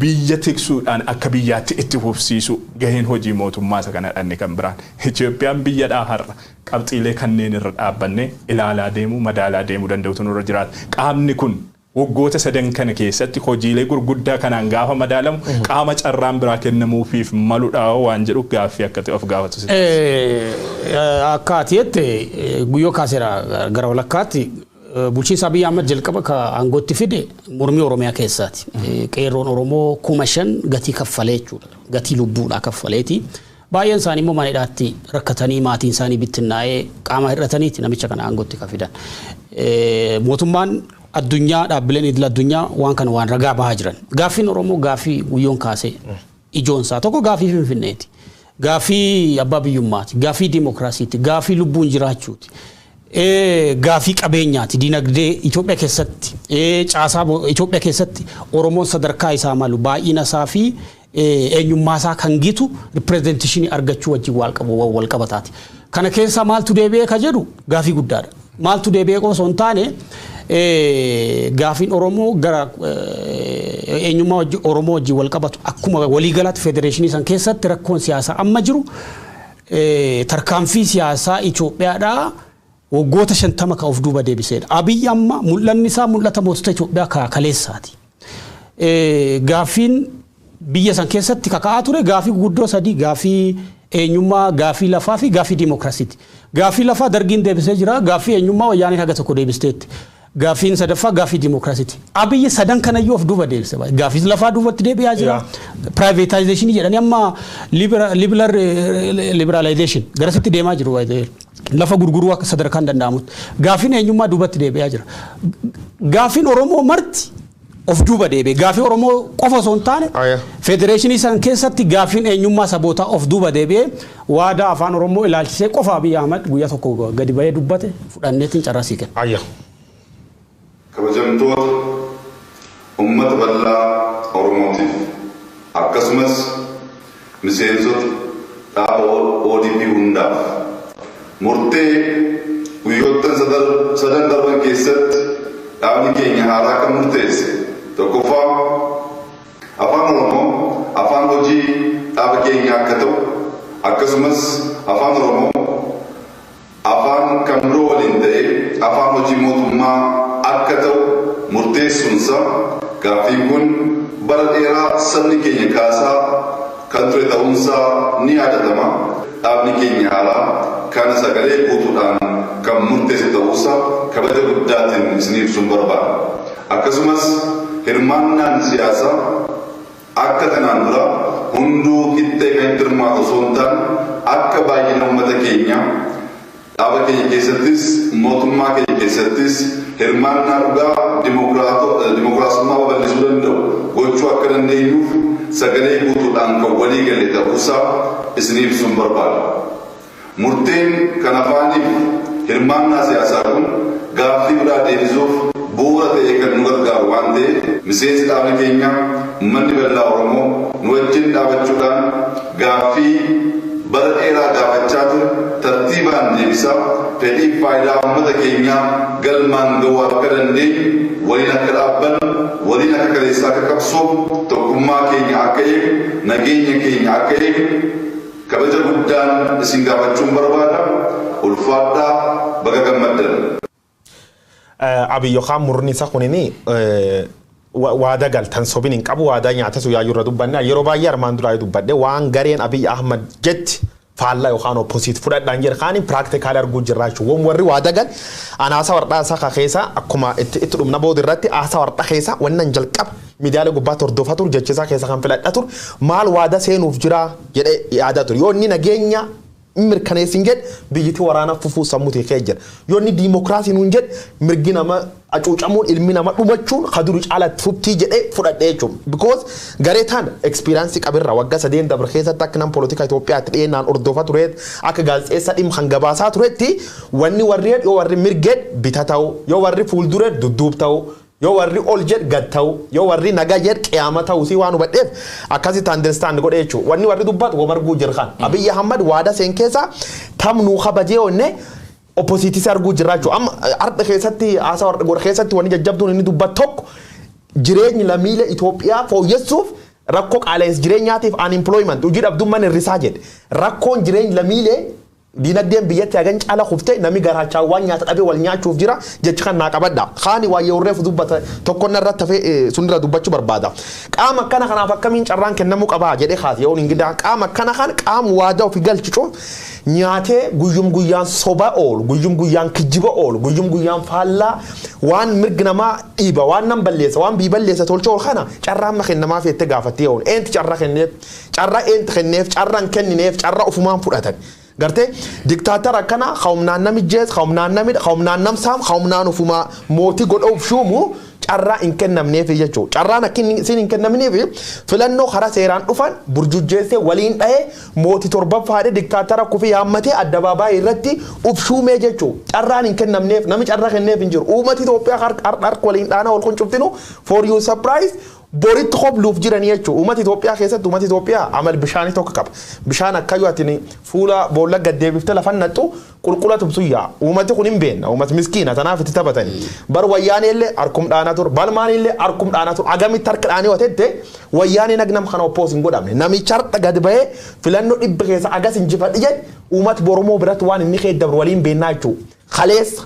Biyya tiksuudhaan akka biyyaatti itti fufsiisu gaheen hojii mootummaa isa kanadha inni kan biraan. Itiyoophiyaan biyyadhaa har'a qabxiilee kanneen irra dhaabbannee ilaalaa deemuu, madaalaa deemuu danda'utu nurra jiraata. Qaamni kun waggoota sadan kana keessatti hojiilee gurguddaa kanaan gaafa madaalamu qaama carraan biraa kennamuufiif maludha waan jedhu gaaffii akka ta'e of gaafatu. Akka ati jette, guyyoo kaaseera gara walakkaatti, bulchiinsa Abiy Ahmed jalqaba ka aangootti fide mormii Oromiyaa keessaati. Qeerroon Oromoo 5,000 gatii kaffalee jechuudha. Gatii lubbuudhaa kaffaleeti. Baay'een isaanii immoo mana hidhaatti rakkatanii, maatiin isaanii bittinnaa'ee, qaama hir'ataniiti namicha kana aangootti ka fidan. Mootummaan addunyaa, dhaabbileen idil addunyaa waan kana waan ragaa bahaa jiran. Gaaffiin Oromoo, gaaffii guyyoon kaasee ijoon isaa tokko gaaffii Finfinneeti. Gaaffii abbaa biyyummaati. Gaaffii dimookiraasiiti. Gaaffii lubbuun jiraachuuti. Gaaffii qabeenyaati. Dinagdee Itoophiyaa keessatti, caasaa Itoophiyaa keessatti Oromoon sadarkaa isaa malu, baay'ina isaa fi eenyummaa isaa kan gitu representation argachuu wajjin wal qabataati. Kana keessaa maaltu deebi'ee ka jedhu gaaffii guddaadha. Maaltu deebi'ee qofa osoo hin taane, gaaffiin Oromoo gara eenyummaa Oromoo wajjin wal qabatu akkuma waliigalaatti federeeshinii san keessatti rakkoon siyaasaa amma jiru tarkaanfii siyaasaa Itoophiyaadhaa waggoota 50 ka of duuba deebiseedha. Abiyyi amma mul'anni isaa mul'ata mootota Itoophiyaa ka kaleessaati. Gaaffiin biyya san keessatti kaka'aa ture gaaffii guguddoo sadii: gaaffii eenyummaa, gaaffii lafaa fi gaaffii dimookiraasiiti. Gaaffii lafaa dargiin deebisee jira, gaaffii eenyummaa wayyaaneen haga tokko deebisteetti. Gaaffiin sadaffaa gaaffii dimookiraasiiti. Abiyyi sadan kanayyuu of duuba deebise. Gaaffii lafaa duubatti deebi'aa jira. Privatization jedhanii amma liberalization garasitti deemaa jiru. Lafa gurguruu akka sadarkaan danda'amutti. Gaaffiin eenyummaa duubatti deebi'aa jira. Gaaffiin Oromoo marti of duuba deebi'e. Gaaffii Oromoo qofa osoo hin taane, federeeshinii san keessatti gaaffiin eenyummaa sabootaa of duuba deebi'ee, waadaa afaan Oromoo ilaalchisee qofa Abiy Ahmad guyyaa tokko gadi bahee dubbate fudhanneetiin carraa sii kenna. Kabajamtoota uummata bal'aa Oromootiif, akkasumas miseensota dhaaba ODP hundaaf, murtee guyyoottan sadan darban keessatti dhaabni keenya haaraa kan murteesse: tokkoffaa, afaan Oromoo afaan hojii dhaaba keenya akka ta'u, akkasumas afaan Oromoo afaan kan biroo waliin ta'ee afaan hojii mootummaa akka ta'u murteessuunsa. Gaaffiin kun bara dheeraa sabni keenya kaasaa kan ture ta'uunsaa ni yaadatama. Dhaabni keenya haaraa kana sagalee guutuudhaan kan murteesse ta'uusaa kabaja guddaatiin isinii ibsuun barbaada. Akkasumas hirmaannaan siyaasaa akka kanaan dura hunda hirmaatu osoo hin taane akka baay'ina uummata keenyaa dhaaba keenya keessattis mootummaa keenya keessattis hirmaannaa dhugaa dimokiraasummaa babal'isuu danda'u gochuu akka dandeenyuuf sagalee guutuudhaan kan walii galle ta'uusaa isinii ibsuun barbaada. Murteen kan afaaniif hirmaannaa siyaasaa kun gaaffii biraa deebisuuf bu'uura ta'ee kan nu gargaaru waan ta'eef miseensi dhaabni keenya uummanni bal'aa Oromoo nu wajjin dhaabachuudhaan gaaffii bara dheeraa gaafachaa ture tartiibaan deebisaa fedhii faayidaa uummata keenyaa galmaan ga'uu akka dandeenyu waliin akka dhaabbannu waliin akka kaleessaa akka qabsoofnu tokkummaa keenya akka eegnu nageenya keenya akka eegnu kabaja guddaan isin gaafachuun barbaada. Ulfaadhaa baga gammaddan. Abiy yookaan murni isaa kunini waada galtan sobin hin qabu waadaa nyaata su yaayyuu irra dubbanne yeroo baay'ee armaan duraa dubbadhe waan gareen Abiy Ahmad jetti faallaa yookaan opposite fudhadhaan jira kaaniin practical arguu jirra jechuudha. Waan warri waada gal anaasa wardaa isaa keessa akkuma itti dhumna booda irratti aasaa wardaa keessa wannan jalqaba miidiyaalee gubbaatti hordofaa ture jechisaa keessa kan filadhaa ture maal waada seenuuf jira jedhee yaadaa ture yoo inni nageenya mirkaneessin jedhe biyyatti waraana fufuu sammuu ta'e jira yoo inni diimokiraasii nuun jedhe mirgi nama acuucamuun ilmi nama dhumachuun kaduru caalatti fuftii jedhee fudhadhee jechuudha. Because garee taan experience qabirra waggaa 3 dabre keessatti akka nam politika Itoophiyaatti dhiyeenaan hordofaa tureet akka gaazexeessaa dhimma kan gabaasaa turetti wanni warri yoo warri mirgeed bita ta'u yoo warri fuulduree dudduub ta'u yoo warri ol jedh gad ta'u yoo warri nagaa jedh qiyaama ta'u si waan hubadheef akkasitti understand godhe jechuudha. Wanni warri dubbatu wamarguu jirkan. Abiy Ahmad waada seen keessa tamnuu kabajee onne opposite arguu jirra jechuudha. Amma arda keessatti haasaa warra godha keessatti wanni jajjabduun inni dubbatu tokko jireenyi lammiilee Itoophiyaa fooyyessuuf rakkoo qaala'insa jireenyaatiif unemployment hojii dhabdummaan hir'isaa jedhe. Rakkoon jireenya lammiilee diinagdeen biyyatti hagan caala kuftee namni garaachaa waan nyaata dhabee wal nyaachuuf jira jechi kan naa qabadha. Kaani waa yeroo reefu dubbata tokkoon irratti hafee sunirra dubbachuu barbaada. Qaama akkana kanaaf akkamiin carraan kennamuu qabaa jedhee kaase yoo hin gidaa qaama akkana kan qaama waadaa ofii galchicu nyaatee guyyum guyyaan soba oolu guyyum guyyaan kijjiba oolu guyyum guyyaan faallaa waan mirgi namaa dhiiba waan nam balleessa waan bii balleessa tolcha oolu kana carraa amma kennamaaf jettee gaafattee oolu eenti carraa kenneef carraa eenti kenneef carraan kennineef carraa ofumaan fudhatan. Gartee diktaatar akkana humnaan nami jees humnaan nami humnaan namsaam humnaan ofumaa mootii godhuuf shuumu carraa hin kennamneef jechuudha. Carraan akka isin hin kennamneef filannoo karaa seeraan dhufan burjujjeessee waliin dhahee mootii torbaffaadhe diktaatara kufii yaammatee addabaabaayii irratti uf shuumee jechuudha. Carraan hin kennamneef namni carraa kenneef hin jiru. Uummati Itoophiyaa harka waliin dhaanaa ol kun cuftinu for you surprise boritti hobluuf jiranii jechuudha. Uummati Itoophiyaa keessatti uummati Itoophiyaa amal bishaanii tokko qaba. Bishaan akkayyuu ati fuula boolla gaddeebiftee lafa naqxu qulqulla tumsu yaa. Uummati kun hin beekna. Uummati miskiina tanaaf itti taphatani. Bar wayyaanee illee harkum dhaanaa ture. Balmaan illee harkum dhaanaa ture. Agamitti harka dhaanii watette wayyaanee nagnam kana oppoos hin godhamne. Namicha har'a gad bahee filannoo dhibba keessa agas injifadhi jedhe uummati Oromoo biratti waan inni keeddabru waliin beeknaa jechuudha. Kaleessa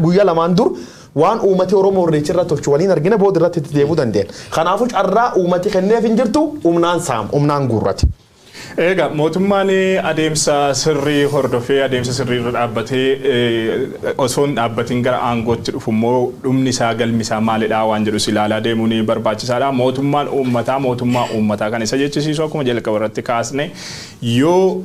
guyyaa lamaan dur waan uummati Oromoo irreecha irratti tolchu waliin argina booda irratti itti deebi'uu dandeenya. Kanaafuu carraa uummati kenneef hin jirtu humnaan saam humnaan guurrati. Egaa mootummaan adeemsa sirrii hordofee adeemsa sirrii irra dhaabbatee osoo hin dhaabbatiin gara aangootti dhufu immoo dhumni isaa galmi isaa maalidha waan jedhus ilaalaa deemuun barbaachisaadha. Mootummaan uummataa mootummaa uummataa kan isa jechisiisu akkuma jalqaba irratti kaasne yoo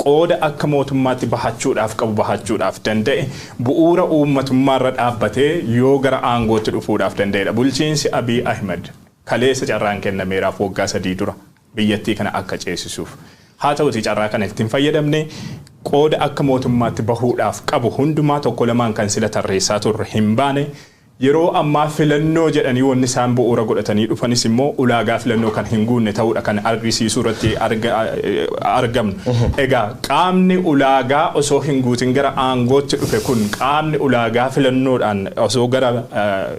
qooda akka mootummaatti bahachuudhaaf qabu bahachuudhaaf danda'e bu'uura uummatummaa irra dhaabbatee yoo gara aangootti dhufuudhaaf danda'edha. Bulchiinsi Abiy Ahmed kaleessa carraan kennameeraaf waggaa 3 dura biyyattii kana akka ceesisuuf haa ta'uti carraa kana ittiin fayyadamne qooda akka mootummaatti bahuudhaaf qabu hundumaa tokko lamaan kan sila tarreessaa turre hin baane yeroo ammaa filannoo jedhanii wanni isaan bu'uura godhatanii dhufanis immoo ulaagaa filannoo kan hin guunne ta'uudha kan argisiisuu irratti argamnu. Egaa qaamni ulaagaa osoo hin guutin gara aangootti dhufe kun qaamni ulaagaa filannoodhaan osoo gara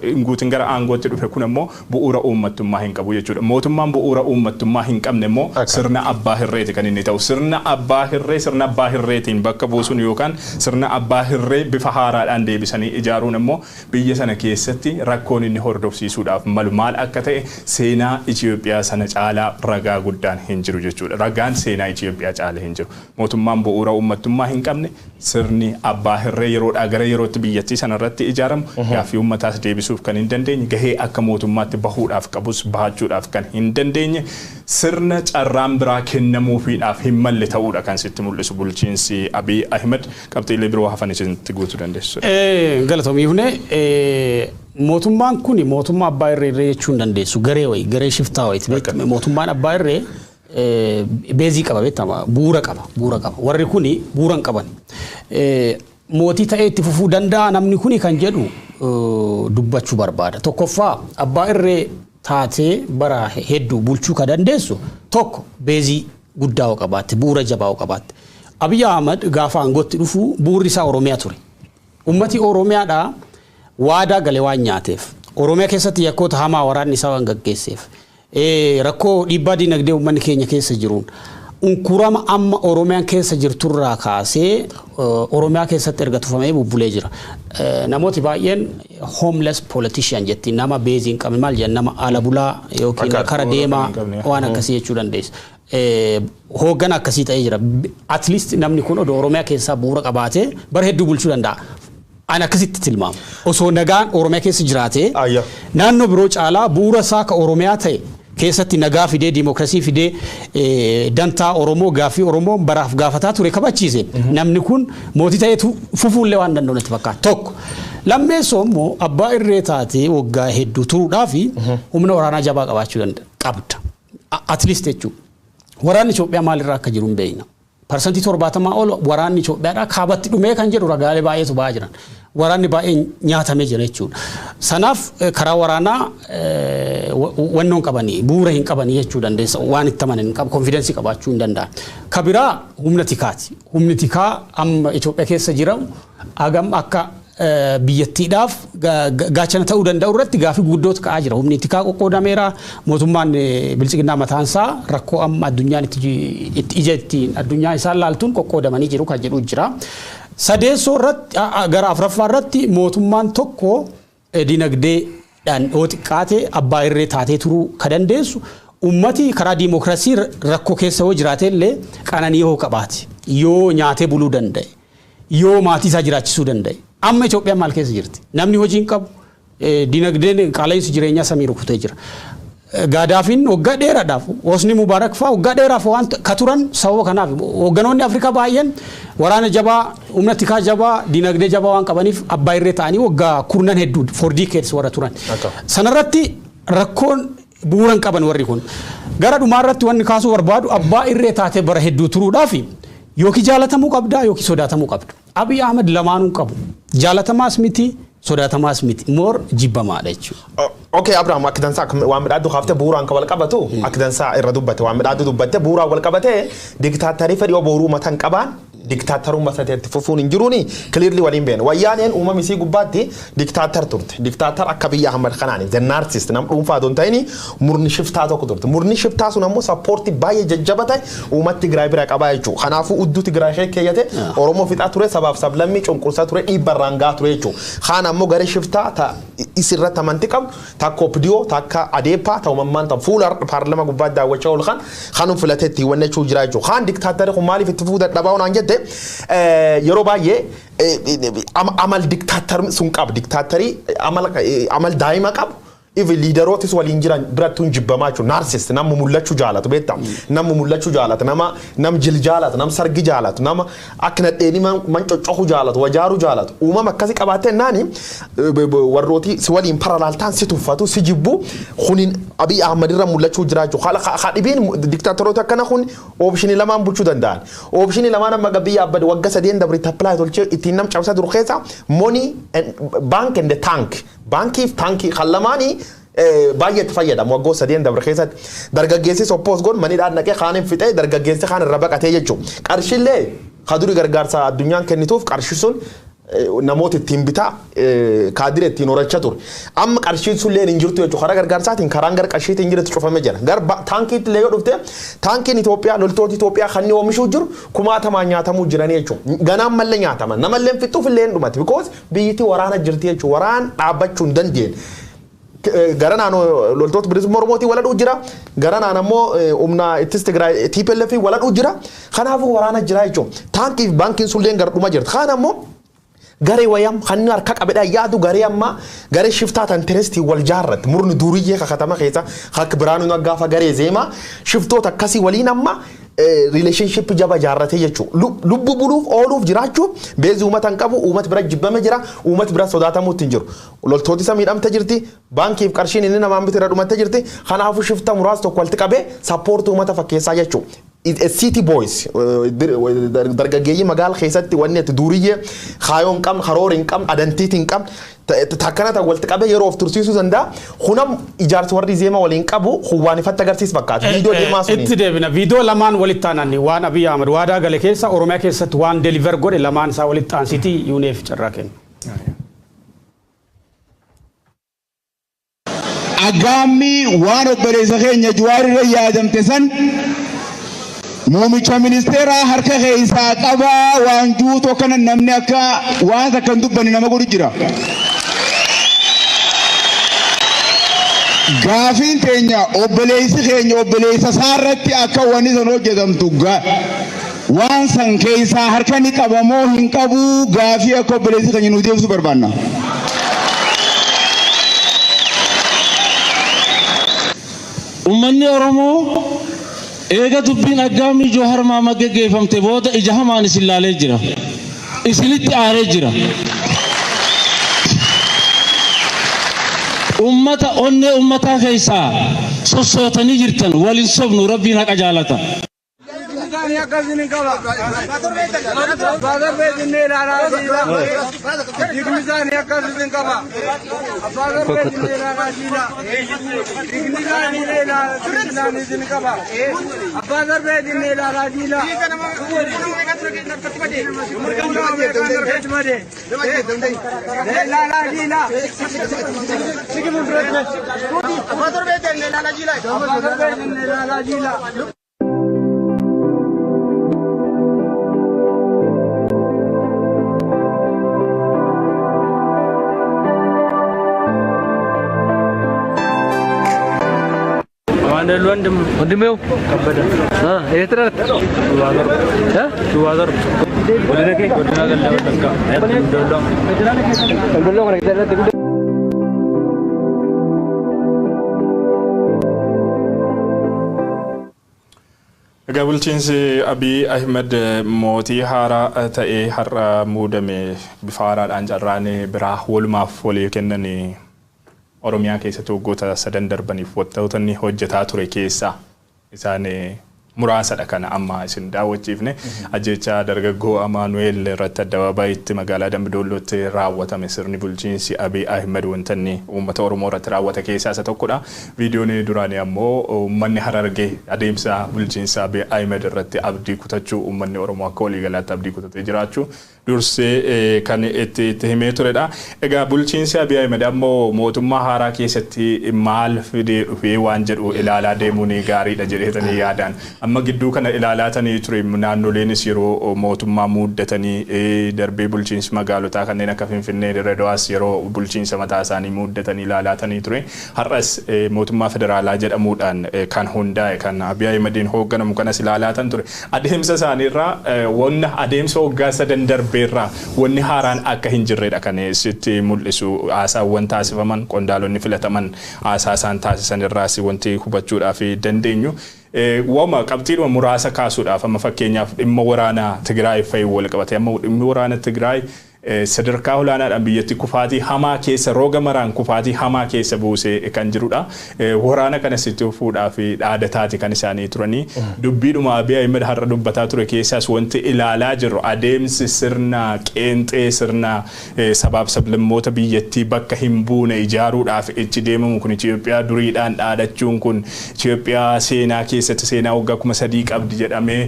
hin guutin gara aangootti dhufe kun ammoo bu'uura uummattummaa hin qabu jechuudha. Mootummaan bu'uura uummattummaa hin qabne immoo sirna abbaa hirreeti kan inni ta'u. Sirna abbaa hirree sirna abbaa hirreetiin bakka buusuun yookaan sirna abbaa hirree bifa haaraadhaan deebisanii ijaaruun immoo biyya sana keessatti rakkoon inni hordofsiisuudhaaf malu maal akka ta'e seenaa Itoophiyaa sana caalaa ragaa guddaan hin jiru jechuudha. Ragaan seenaa Itoophiyaa caalaa hin jiru. Mootummaan bu'uura uummattummaa hin qabne, sirni abbaa hirree yeroodhaa gara yerootti biyyattii sanarratti ijaaramu, gaaffii uummataas deebisuuf kan hin dandeenye, gahee akka mootummaatti bahuudhaaf qabus bahachuudhaaf kan hin dandeenye, sirna carraan biraa kennamuufiidhaaf hin malle ta'uudha kan sitti mul'isu bulchiinsi Abiy Ahmed. Qabxiilee biroo hafan isinitti guutuu dandeessu. Galatoomii. Mootummaan kun mootummaa abbaa irree jechuu hin dandeessu, garee wayi, garee shiftaa wayiiti. Mootummaan abbaa irree base qaba, beektama, bu'uura qaba, bu'uura qaba. Warri kuni bu'uura hin qaban. Mootii ta'ee itti fufuu danda'a namni kuni kan jedhu dubbachuu barbaada. Tokkoffaa, abbaa irree taatee bara hedduu bulchuu ka dandeessu tokko base guddaa yoo qabaatte, bu'uura jabaa yoo qabaatte. Abiy Ahmad gaafa aangootti dhufu bu'uurri isaa Oromiyaa ture. Ummati Oromiyaadhaa waadaa galee waan nyaateef, Oromiyaa keessatti yakkoota hamaa waraanni isaa waan gaggeesseef, rakkoo dhiibbaa dinagdee uummanni keenya keessa jiruun, unkurama amma Oromiyaan keessa jirturraa kaasee Oromiyaa keessatti erga tufamee bubbulee jira. Namooti baay'een homeless politician jetti, nama base hin qabne maal jedhan, nama ala bulaa yookiin kara deemaa waan akkasii jechuu dandeessa. Hooggana akkasii ta'ee jira. At least namni kun odoo Oromiyaa keessaa bu'uura qabaatee bara hedduu bulchuu danda'a. Ani akkasitti tilmaama. Osoo nagaan Oromiyaa keessa jiraatee, naannoo biroo caalaa bu'uura isaa ka Oromiyaa ta'e keessatti nagaa fidee, diimokiraasii fidee, dantaa Oromoo, gaaffii Oromoo baraaf gaafataa ture kabachiise. Namni kun mootii ta'ee fufuullee waan danda'u natti fakkaata. Tokko. Lammeessoo immoo, abbaa irree taatee waggaa hedduu turuudhaaf humna waraanaa jabaa qabaachuu qabda. At least jechuudha. Waraanni Itoophiyaa maalirraa akka jiru hin beekna. 70% ol waraanni Itoophiyaadhaa kaabatti dhumee kan jedhu ragaalee baay'eetu ba'aa jiran. Waraanni baay'een nyaatamee jira jechuudha. Sanaaf karaa waraanaa wannoon qabanii, bu'uura hin qabanii jechuu dandeessa. Waan itti amanan hin qabu, confidence qabaachuu hin danda'an. Ka biraa humna tikaati. Humni tikaa amma Itoophiyaa keessa jiran hagam akka biyyattiidhaaf gaachana ta'uu danda'u irratti gaafii guddootu ka'aa jira. Humni tikaa qoqqoodameera. Mootummaan bilchiginnaa mataansaa rakkoo amma addunyaan itti ija ittiin addunyaa isaan laaltuun qoqqoodamanii jiru kan jedhu jira. Sadeessoo irratti, gara afuraffaa irratti, mootummaan tokko dinagdeedhaan yoo xiqqaate abbaa irree taatee turuu ka dandeessu ummati karaa diimokiraasii rakkoo keessa yoo jiraate illee qananii yoo qabaate, yoo nyaatee buluu danda'e, yoo maatii isaa jiraachisuu danda'e. Amma Itoophiyaan maal keessa jirti? Namni hojii hin qabu. Dinagdeen qaala'insi jireenyaa samii rukutee jira. Gaadaafiin waggaa dheeraadhaaf, Hosni Mubaarak fa'aa waggaa dheeraaf waan ka turan sababa kanaaf. Hoogganoonni Afrikaa baay'een waraana jabaa, humna tikaa jabaa, dinagdee jabaa waan qabaniif abbaa irree ta'anii waggaa kurnan hedduu, for decades, warra turan. Sanarratti rakkoon bu'uura hin qaban warri kun. Gara dhumaarratti wanni kaasuu barbaadu, abbaa irree taatee bara hedduu turuudhaaf yookiin jaalatamuu qabda yookiin sodaatamuu qabda. Abiy Ahmed lamaanuu qabu. Jaalatamaas miti, sodaatamaas miti. More jibbamaadha jechuudha. Okay, Abraham, akka dansaa waan midhaaddu kaaftee bu'uuraan kan wal qabatu, akka dansaa irra dubbatte, waan midhaaddu dubbatte. Bu'uuraan wal qabatee diktaatarii fedhii booruu mataan qabaan diktaataruun itti fufuun hin jiruuni clearly waliin beena. Wayyaaneen uumama isii gubbaatti diktaatar turte. Diktaatar akka Abiyyi Ahmad kanaani the narcissist, nam dhuunfaa otoo hin ta'in murni shiftaa tokko turte. Murni shiftaa sun ammoo support baay'ee jajjaba ta'e uummata Tigraay bira qabaa jechuudha. Kanaafuu udduu Tigraay ishee keeyyate Oromoo fixaa ture, sabaaf sablammii cunqursaa ture, dhiibba irraan gahaa ture jechuudha. Kaan ammoo garee shiftaa ta isirratti amantii qabdu, takka OPDO, takka ADEPA, ta uumammaan ta fuula paarlama gubbaatti daawwachaa oolu kan kanum filatee ittiin wannechuu jira jechuudha. Kaan diktaatari kun maaliif itti fufuu dadhabaa onaan jette, yeroo baay'ee amal diktaatar sun qaba. Diktaatarii amal daa'ima qabu. If leaderootis waliin jiran biratti hin jibbamaa jechuudha. Narcissist, nama mul'achuu jaalatu beektaa. Nama mul'achuu jaalatu, nama nam jil jaalatu, nam sargi jaalatu, nama akka nadheeni man coccohu jaalatu, wajaaruu jaalatu. Uumama akkasii qabaattee naani warrooti si waliin parallel ta'an si tuffatu, si jibbu. Kunin Abiy Ahmad irra mul'achuu jira jechuudha. Dhibeen diktaatoroota akkana kun option lamaan bulchuu danda'an. Option lamaan amma biyya abbad wagga sadeen dabri tappilaa tolchee ittiin nam cabsaa turu keessa money, bank and the tank. Baankiif taankii kan lamaanii baay'ee itti fayyadamu waggoota sadeen dabre keessatti. Dargaggeessi oppose goon maniidhaan naqee kaan hin fixee, dargaggeessi kaan irra baqatee jechuudha. Qarshiillee kaduri gargaarsa addunyaan kennituuf qarshi sun Namoota ittiin bitaa kaadire ittiin horachaa ture. Amma qarshiin sun illee hin jirtu jechuudha. Karaa gargaarsaatiin karaan gara qarshiitiin hin jirtu cufamee jira. Gara taankiitti illee yoo dhufte taankiin Itoophiyaa loltoota Itoophiyaa kan inni oomishuu jiru kumaatamaan nyaatamuu jiranii jechuudha. Ganaan mallee nyaataman namallee fixuuf illee hin dhumate. Because biyyittii waraana jirti jechuudha. Waraan dhaabbachuu hin dandeenye. Gara naannoo loltoota bilisummaa Oromootiin waladhuu jira. Gara naannoo ammoo humna ittis Tigraay TPLF waladhuu jira. Kanaafuu waraana jira jechuudha. Taankii fi baankiin sun illee gara dhuma jirti. Kaan ammoo garee wayam kan harka qabedha yaadu garee amma garee shiftaa tan terestii wal jaarratti murni duriyyee kakatama keessa akka biraanuu gaafa garee zeema shiftoota akkasii waliin amma relationship jaba jaarratee jechuudha. Lubbu buluuf ooluuf jiraachuu beezi uummata hin qabu uummata bira jibbame jira uummata bira sodaatamuutti hin jiru. Loltooti isa miidhamte jirti baankiif qarshiin inni namaan bitu irra dhumatte jirti kanaafuu shifta muraasa tokko walitti qabee sappoortii uummata fakkeessaa jechuudha. City boys dargaggeeyyii magaala keessatti wanni itti duriyyee kaayoo hin qabne karoora hin qabne adantiitii hin qabne takkana ta'e walitti qabee yeroo of tursiisuu danda'a. Kunam ijaarsa warri zeema waliin qabu waan ifatti agarsiis fakkaata. Viidiyoo deemaa suni. Itti deebina. Viidiyoo lamaan walitti aananni waan Abiy Ahmed waadaa gale keessa Oromiyaa keessatti waan deliver godhe lamaan isaa walitti aansitii UNEF carraa kenna. Aggaammi waan obboleessa keenya Jawaar irra yaadamte san Muumicha ministeeraa harka keessaa qabaa waan juutoo kana namni akka waan takka hin dubbanne nama godhu jira. Gaafiin teenya obboleessi keenya obboleessa isaarratti akka wanni san hojjetamtu waan san keessaa harka ni qabamoo hin qabu gaafii akka obboleessi keenya nu deebisu barbaanna. Uummanni Oromoo eega dubbiin aggaamii Jawaar Mohaammed geggeeffamte booda ija hamaan isin laalee jira. Isinitti aaree jira. Uummata onnee uummataa keessaa sossootanii jirtan waliin sobnu rabbiin haqa jaalata. ወንድሜው ከበደ የት ነህ? Egaa bulchiinsi Abiy Ahmed mootii haaraa ta'ee har'a muudame bifa haaraadhaan carraan biraa walumaaf walii kennan Oromiyaa keessatti waggoota sadan darbaniif wantoota inni hojjetaa ture keessaa isaan muraasadha kana amma isin daawwachiifne ajjeechaa dargaggoo Amaanu'eel irratti addabaabayitti magaalaa Dambidollootti raawwatame sirni bulchiinsi Abiy Ahmed wanta inni uummata Oromoo irratti raawwate keessaa isa tokkodha. Viidiyoon duraanii ammoo uummanni Harargee adeemsa bulchiinsa Abiy Ahmed irratti abdii kutachuu uummanni Oromoo akka waliigalaatti abdii kutatee jiraachuu dursee kan itti himee turedha. Egaa bulchiinsi Abiy Ahmed ammoo mootummaa haaraa keessatti maal fidee dhufee waan jedhu ilaalaa deemuun gaariidha jedheetanii yaadaan. Amma gidduu kana ilaalaatanii ture naannoleenis yeroo mootummaa muuddatanii darbee bulchiinsi magaalotaa kanneen akka Finfinnee Dirreedawaas yeroo bulchiinsa mataa isaanii muuddatanii ilaalaatanii ture. Har'as mootummaa federaalaa jedhamuudhaan kan hundaa'e kan Abiy Ahmediin hoogganamu kanas ilaalaatan ture. Adeemsa isaaniirraa wanna adeemsa waggaa sadan darbeerraa wanni haaraan akka hin jirredha kan sitti mul'isu haasaawwan taasifaman qondaalonni filataman haasaa isaan taasisan irraas wanti hubachuudhaaf dandeenyu. Wama qabxiidhuma muraasa kaasuudhaaf amma fakkeenyaaf dhimma waraanaa Tigraay fa'i wal qabate amma dhimmi waraana Tigraay sadarkaa olaanaadhaan biyyatti kufaatii hamaa keessa rooga maraan kufaatii hamaa keessa buusee kan jirudha. Waraana kana sitti fuudhaa fi dhaadataati kan isaanii turanii dubbiidhuma Abiy Ahmed har'a dubbataa ture keessaas wanti ilaalaa jirru adeemsi sirna qeenxee sirna sabaaf sablammoota biyyattii bakka hin buune ijaaruudhaaf itti deemamu kun Itoophiyaa duriidhaan dhaadachuun kun Itoophiyaa seenaa keessatti seenaa waggaa 3000 qabdi jedhamee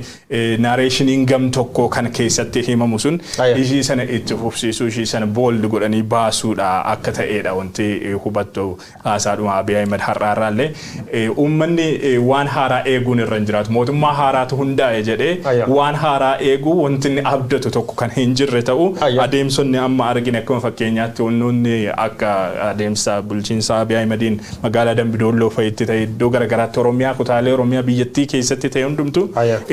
naareeshiniin gam tokko kan keessatti himamu sun ishii sana itti fufsiisuu ishii sana bold godhanii baasuudha akka ta'edha wanti hubattu haasaadhuma Abiy Ahmed har'aarraallee uummanni waan haaraa eeguun irra hin jiraatu mootummaa haaraatu hundaa'e jedhee waan haaraa eeguu wanti inni abdatu tokko kan hin jirre ta'u adeemsonni amma argine akkuma fakkeenyaatti wannoonni akka adeemsa bulchiinsa Abiy Ahmediin magaalaa Dambidolloo fa'itti ta'e iddoo garaagaraatti Oromiyaa kutaalee Oromiyaa biyyattii keessatti ta'e hundumtu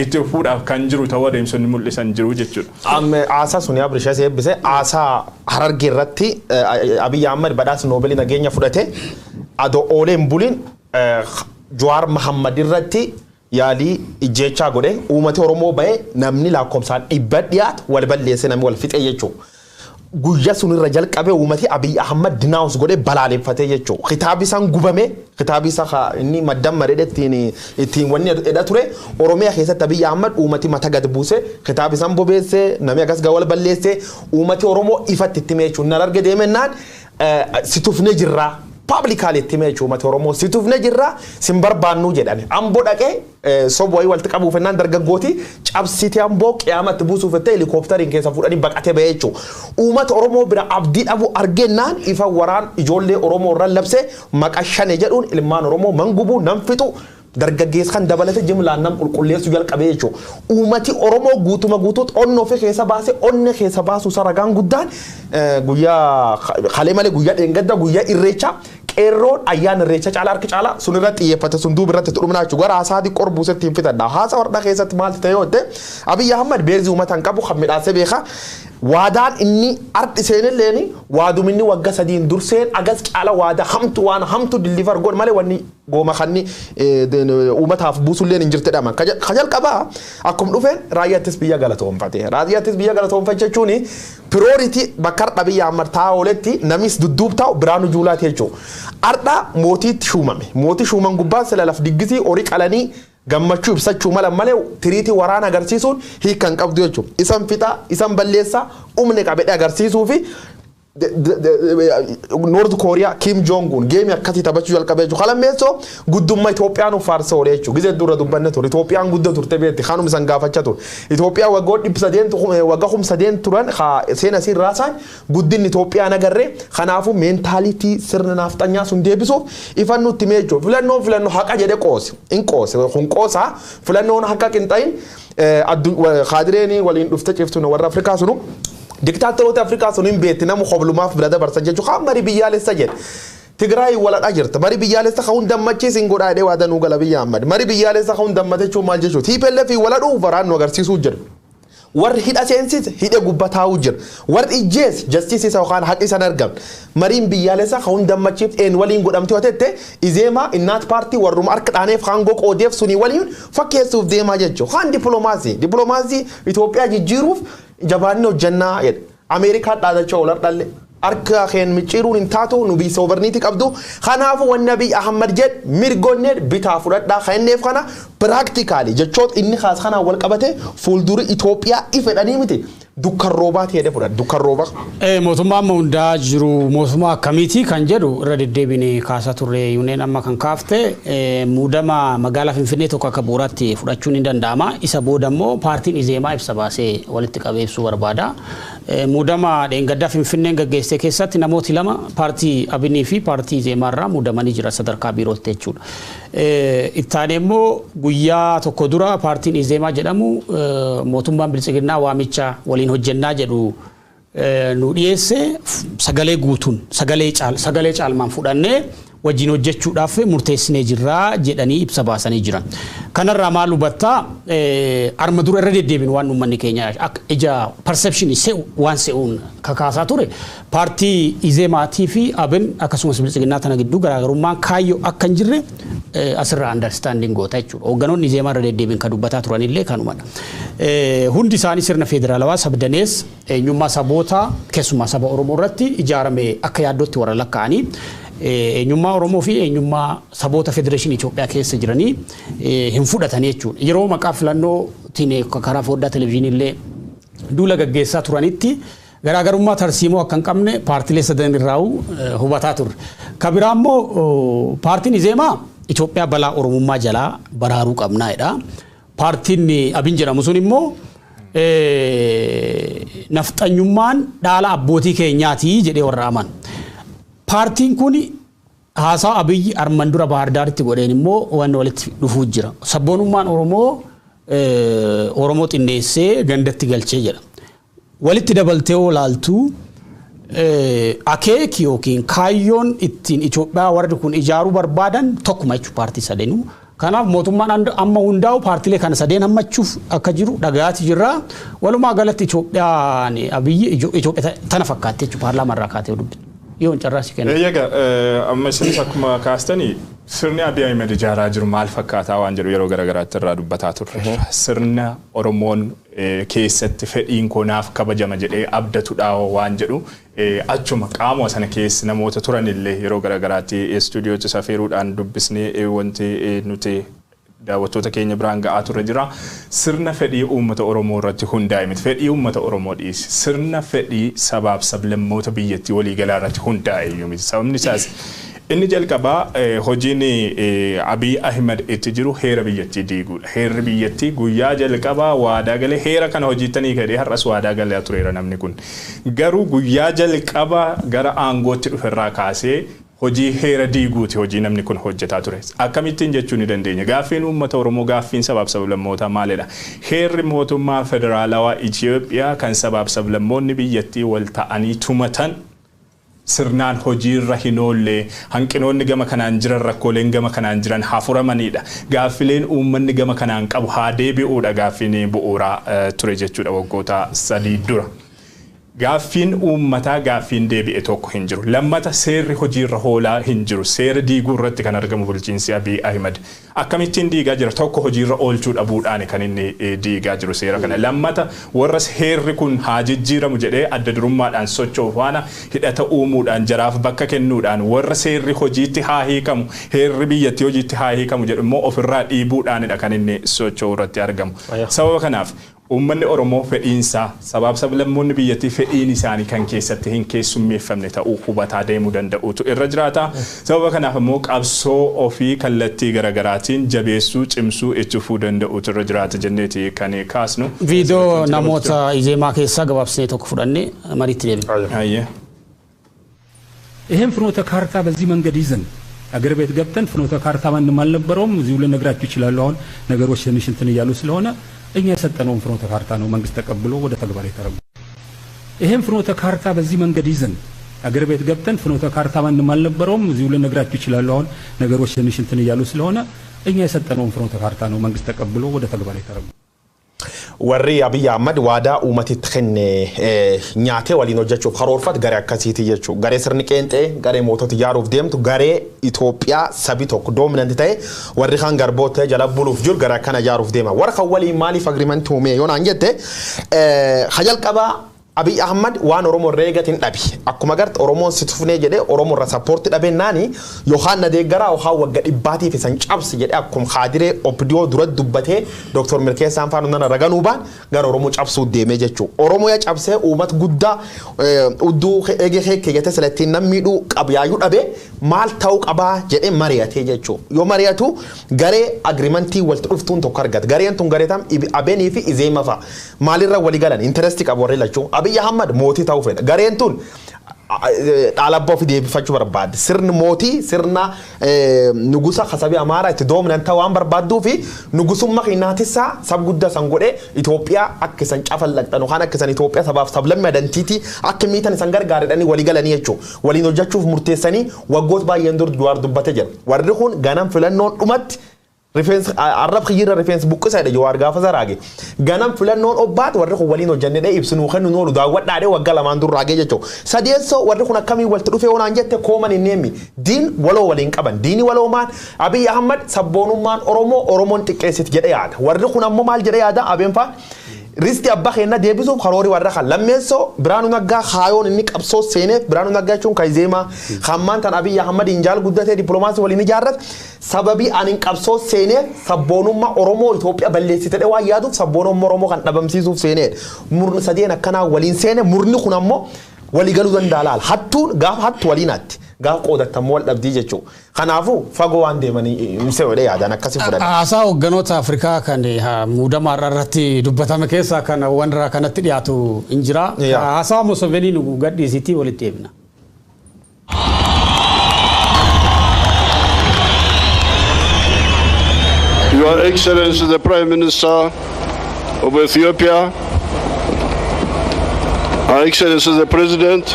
itti fufuudhaaf kan jiru ta'uu adeemsonni mul'isan jiru jechuudha. Aasaa suni Abrishaa eebbise aasaa Harargee irratti Abiy Ahmed badhaasa Noobeelii nageenya fudhate adoo oolee hin bulin Jawaar Mahammad irratti yaalii ijjeechaa godhe uummati Oromoo ba'ee namni lakkoofsaan 100 dhiyaatu wal balleesse namni wal fixe jechuudha. Guyyaa sunirra jalqabee uummati Abiy Ahmed dinaawus godhee balaaleffatee jechuudha. Kitaabi isaan gubame kitaabi isaa inni maddammaree ittiin wanni hidha ture Oromiyaa keessatti Abiy Ahmed uummati mata gad buuse kitaabi isaan bobeesse namni akkas gaa wal balleesse uummati Oromoo ifatti itti mee jechuudha. Nan arge deemennaan si tufnee jirra. Publicly itti mee jechuudha uummati Oromoo si tufnee jirra sin barbaannuu jedhani. Amboo dhaqee soba wayii walitti qabuuf ennaan dargaggooti cabsitee amboo qiyaamatti buusuuf jettee helikooftariin keessa fuudhanii baqatee ba'ee jechuudha. Uummata Oromoo bira abdii dhabu argennaan ifa waraan ijoollee Oromoo irra labsee maqa shane jedhuun ilmaan Oromoo mangubuu nan fixu dargaggeessa kan dabalate jimlaan nam qulqulleessuu jalqabee jechuudha. Uummati Oromoo guutuma guutuutti onnoo fi keessa baasee onne keessa baasuu isaa ragaan guddaan guyyaa halee malee guyyaa dheengadda guyyaa irreechaa qeerroon ayyaana irreecha caalaa harki caalaa sun irratti xiyyeeffate sun duuba irratti dhumnaa jechuudha. Gara haasaa xiqqoo buusetti hin fitadha. Haasaa warra keessatti maalti ta'e yoo ta'e Abiy Ahmed beezii uummata hin qabu kan midhaasee beeka. Waadaan inni ardi seenilleen waaduminni wagga 3 durseen agas caala waada hamtu waan hamtu deliver godh malee wanni gooma kanni uummataaf buusulleen hin jirte dhama. Ka jalqabaa akkuma dhufeen raayyaattis biyya galatoonfate. Raayyaattis biyya galatoonfate jechuun priority bakka har'a Abiy Ahmed taa'aa ooletti namis dudduub taa'u Biraanuu Juulaati jechuudha. Har'a mootiitti shuumame. Mootii shuuman gubbaan sila laf diggisii horii qalanii gammachuu ibsachuu mala malee tiriitii waraana agarsiisuun hiika hin qabdu jechuudha. Isan fixa, isan balleessa, humni qabedhe agarsiisuu fi North Korea Kim Jong Un geemi akkasii taphachuu jalqabee jechuudha. Kalammeessoo guddummaa Itoophiyaan faarsa oolee jechuudha. Gizee dura dubbanne ture. Itoophiyaan guddoo turte beekti. Kanuma isaan gaafachaa ture. Itoophiyaan waggoota 300 waggaa 3,000 turan seena isiin raasaan guddinni Itoophiyaan agarree kanaafuu meentaalitii sirna naafxanyaa sun deebisuuf ifan nutti mee jechuudha. Filannoon filannoo haqa jedhee qoose. In qoose. Kun qoosaa filannoon haqa qinxayin kaadireen waliin dhufte ciftuun warra Afrikaa sunu Diktaatoroota Afrikaa sun hin beekti nama hoblumaaf bira dabarsan jechuudha. Kaan marii biyyaalessa jedhe. Tigraay waladhaa jirta. Marii biyyaalessa ka'uun dammachiis hin godhaa jedhee waadaa nuu gala Abiy Ahmed. Marii biyyaalessa ka'uun dammate jechuun maal jechuudha? TPLF waladhuu waraan nu agarsiisuu jira. Warri hidha seensise hidhe gubbaa taa'uu jira. Warri ijjees jastiis isa yookaan haqi isaan argamne. Mariin biyyaalessa ka'uun dammachiif een waliin godhamte yoo ta'e Izeemaa innaat paartii warruma harka dhaaneef aangoo qoodeef sunii waliin fakkeessuuf deemaa jechuudha. Kaan dippiloomaasii. Dippiloomaasii Itoophiyaa jijjiiruuf jabaanni hojjannaa jedhe. Ameerikaan dhaadachaa oolan dhalle. Harka keen micciiruun hin taatu nu biyya sovereignty qabdu. Kanaafuu wanni Abiy Ahmed jedhe mirgoonnee bitaa fudhadhaa kan inneef kana practically jechoota inni kaas kanaan wal qabate fuulduri Itoophiyaa ifedhanii miti. Dukkan roobaa ta'ee fudhadha. Dukkan roobaa. Mootummaa amma hundaa jiru mootummaa akkamiiti kan jedhu irra deddeebiin kaasaa turre yuuneen amma kan kaafte muudama magaalaa Finfinnee tokko akka bu'uuraatti fudhachuun ni danda'ama. Isa booda immoo paartiin Izeemaa ibsa baasee walitti qabee ibsuu barbaada. Muudama dheengaddaa Finfinneen gaggeessee keessatti namooti lama paartii Abinii fi paartii Izeemaa irraa muudamanii jira sadarkaa biirootti jechuudha. Ittaanee immoo guyyaa tokko dura paartiin Izeemaa jedhamu mootummaan Biltsiginnaa waamicha waliin hojjennaa jedhu nu dhiyeesse sagalee guutuun sagalee caalmaan fudhannee wajjin hojjechuudhaaf murteessinee jirraa jedhanii ibsa baasanii jiran. Kanarraa maal hubattaa arma dura irra deddeebiin waan uummanni keenya akka ija perception se'u waan se'uun kakaasaa ture paartii Izeemaatii fi Abin akkasumas Biltsiginnaa tana gidduu garaagarummaan kaayyoo akka hin jirre asirraa understanding goota jechuudha. Hoogganoonni Izeemaa irra deddeebiin kan dubbataa turanillee kanumadha. Hundi isaanii sirna federaalawaa sabdanees eenyummaa sabootaa keessumaa saba Oromoo irratti ijaarame akka yaaddootti warra lakkaa'anii eenyummaa Oromoo fi eenyummaa saboota federeeshinii Itoophiyaa keessa jiranii hin fudhatanii jechuudha. Yeroo maqaa filannootiin karaa foddaa televezyiinii illee duula gaggeessaa turanitti garaagarummaa tarsiimoo akka hin qabne paartiilee sadan irraa hubataa turre. Kan biraa immoo paartiin Izeemaa Itoophiyaa balaa Oromummaa jalaa baraaruu qabnaa jedha. Paartiin Abin jedhamu sun immoo Nafxanyummaan dhaala abbootii keenyaati jedhee warra amanu. Paartiin kun haasaa Abiyyi armaan dura Bahar Daaritti godheen immoo waan walitti dhufuu jira. Sabboonummaan Oromoo Oromoo xinneessee gandatti galchee jedha. Walitti dabaltee olaaltuu akeeki yookiin kaayyoon ittiin Itoophiyaa warri kun ijaaruu barbaadan tokkuma jechuudha paartii sadeenuu. Kanaaf mootummaan amma hundaa'u paartiilee kana sadeen hammachuuf akka jiru dhagaati jirra. Walumaa galatti Itoophiyaan Abiyyi Itoophiyaa tana fakkaatti jechuudha paarlaamaa irraa kaatee dubbitu. Yoon carraa si kenna. Egaa amma isinis akkuma kaastanii sirni Abiy Ahmed ijaaraa jiru maal fakkaataa waan jedhu yeroo garaagaraatti irraa dubbataa turre. Sirna Oromoon keessatti fedhiin koo naaf kabajama jedhee abdatudha waan jedhu achuma qaamuma sana keessa namoota turan illee yeroo garaagaraatti istuudiyootti safeeruudhaan dubbisnee wanti nuti daawwattoota keenya biraan ga'aa turre jira. Sirna fedhii uummata Oromoo irratti hundaa'e miti. Fedhii uummata Oromoo dhiisi. Sirna fedhii sabaaf sablammoota biyyattii waliigalaa irratti hundaa'e iyyuu miti. Sababni isaas inni jalqabaa hojiin Abiy Ahmed itti jiru heera biyyattii diiguudha. Heerri biyyattii guyyaa jalqabaa waadaa galee heera kana hojiittanii kadhee har'as waadaa galee tureera namni kun. Garuu guyyaa jalqabaa gara aangootti dhuferraa kaasee hojii heera diiguuti hojii namni kun hojjetaa ture. Akkamittiin jechuu ni dandeenya. Gaaffiin uummata Oromoo gaaffiin sabaaf sablammootaa maalidha? Heerri mootummaa federaalawaa Itoophiyaa kan sabaaf sablammoonni biyyattii wal ta'anii tumatan sirnaan hojiirra hin oolle, hanqinoonni gama kanaan jiran, rakkooleen gama kanaan jiran haa furamanidha. Gaaffileen uummanni gama kanaan qabu haa deebi'uudha gaaffiin bu'uuraa ture jechuudha waggoota 3 dura. Gaaffiin uummataa gaaffiin deebi'e tokko hin jiru. Lammata seerri hojiirra hoolaa hin jiru. Seera diiguu irratti kan argamu bulchiinsi Abiy Ahmed. Akkamittiin diigaa jira? Tokko hojiirra oolchuu dhabuudhaan kan inni diigaa jiru seera kana. Lammata warra heerri kun haa jijjiiramu jedhee adda durummaadhaan socho'u faana hidhata uumuudhaan jaraaf bakka kennuudhaan warra seerri hojiitti haa hiikamu, heerri biyyattii hojiitti haa hiikamu jedhu immoo ofirraa dhiibuudhaanidha kan inni socho'u irratti argamu. Sababa kanaaf uummanni Oromoo fedhiinsaa sabaaf sablammoonni biyyattii fedhiin isaanii kan keessatti hin keessummeeffamne ta'uu hubataa deemuu danda'utu irra jiraata. Sababa kanaaf immoo qabsoo ofii kallattii garaagaraatiin jabeessuu, cimsuu, itti fufuu danda'utu irra jiraata jenneeti kan kaasnu. Viidiyoo namoota Izeemaa keessaa gabaabsinee tokko fudhannee mariitti deebina. ይሄን ፍኖተ ካርታ በዚህ መንገድ ይዘን አገር ቤት ገብተን ፍኖተ ካርታ ማንም አልነበረውም። እዚሁ ልነግራችሁ ይችላል። አሁን ነገሮች ትንሽ እንትን እያሉ ስለሆነ እኛ የሰጠነውን ፍኖተ ካርታ ነው መንግስት ተቀብሎ ወደ ተግባር የተረጎመው። ይሄን ፍኖተ ካርታ በዚህ መንገድ ይዘን አገር ቤት ገብተን ፍኖተ ካርታ ማንም አልነበረውም። እዚሁ ልነግራችሁ ይችላል። አሁን ነገሮች ትንሽ እንትን እያሉ ስለሆነ እኛ የሰጠነውን ፍኖተ ካርታ ነው መንግስት ተቀብሎ ወደ ተግባር የተረጎመው። Warri Abiy Ahmed waadaa uummatitti kenne nyaatee waliin hojjechuuf karoorfatu garee akkasiiti jechuudha. Garee sirni qeenxee, garee mootota ijaaruuf deemtu, garee Itoophiyaa sabi tokko doominanti ta'e warri kaan garboota ta'e jala buluuf jiru garee akkana ijaaruuf deema. Warra kan waliin maaliif agriimantii uume yoo naan jette jalqabaa Abiy Ahmed waan Oromoo irra eegatiin dhabi. Akkuma garte Oromoon si tufnee jedhee Oromoo irra sappoortii dhabeennaani yookaan na deeggaraa yookaan wagga dhibbaatiif isan cabsi jedhee akkuma Kaadiree Opidiyoo dura dubbatee Dr. Milkeessaan faana nana raganuu baan gara Oromoo cabsuu deemee jechuudha. Oromoo yaa cabsee uummata guddaa udduu eegee keeyyate salattiin namni miidhuu qabu yaayyuu dhabee maal ta'uu qabaa jedhee mari'atee jechuudha. Yoo mari'atu garee agriimantii walitti dhuftuun tokko argata. Gareen tun garee tam Abeenii fi Izeema fa'a. Maalirra walii galan intarestii qabu warri lachuu. Abiy Ahmed mootii ta'uu fedha. Gareen tun dhaala abbaa ofii deebifachuu barbaadde. Sirni mootii sirna nugusa kasabii Amaaraa itti doominan ta'uu waan barbaadduu fi nugusummaa keenyaatisaa sab guddaa san godhee Itoophiyaa akka isan cafallaqxan yookaan akka isan Itoophiyaa sabaaf sablammii adantiitii akka miitan isan gargaaredhanii walii galanii jechuudha. Waliin hojjechuuf murteessanii waggoota baay'een dur Jawaar dubbatee jira. Warri kun ganam filannoon dhumatti rifeensa arrab kiyyirra rifeensa buqqisaadha Jawaar gaafa saraage. Ganam filannoon obbaat warri kun waliin hojjannee ibsinuu kennu noolu daawwadhaadhee waggaa lamaan dur raagee jechuudha. Sadeessoo warri kun akkamiin walitti dhufee onaan jette kooman hin neemmi. Diin waloo waliin qaban. Diini waloomaan Abiy Ahmed sabboonummaan Oromoo Oromoon xiqqeessiti jedhee yaada. Warri kun ammoo maal jedhee yaada Abeen fa'aa Risti abbaa keenya deebisuuf karoorri warra kan lammeessoo Biraanuu Naggaa haayoon inni qabsoo seeneef Biraanuu Naggaa jechuun kan Izeemaa hammaan tan Abiy Ahmed injaal guddatee dippiloomaasii waliin ijaarrate sababii ani qabsoo seeneef sabboonummaa Oromoo Itoophiyaa balleessite waan yaaduuf sabboonummaa Oromoo kan dhabamsiisuuf seeneedha. Murni sadeen akkanaa waliin seene murni kun ammoo walii galuu danda'a laala. Hattuun gaafa hattu waliin hatti. Gaaf qoodattammoo wal dhabdii jechuudha. Kanaafuu fagoo waan deemanii hin yaadaan akkasii fudhatan. Haasaa hoogganoota Afrikaa kan muudama har'a irratti dubbatame keessaa kan warra kanatti dhiyaatu hin jira. Haasaa Museveni nu gadhiisitii walitti eebna. Your Excellency the Prime Minister of Ethiopia, Her Excellency the President,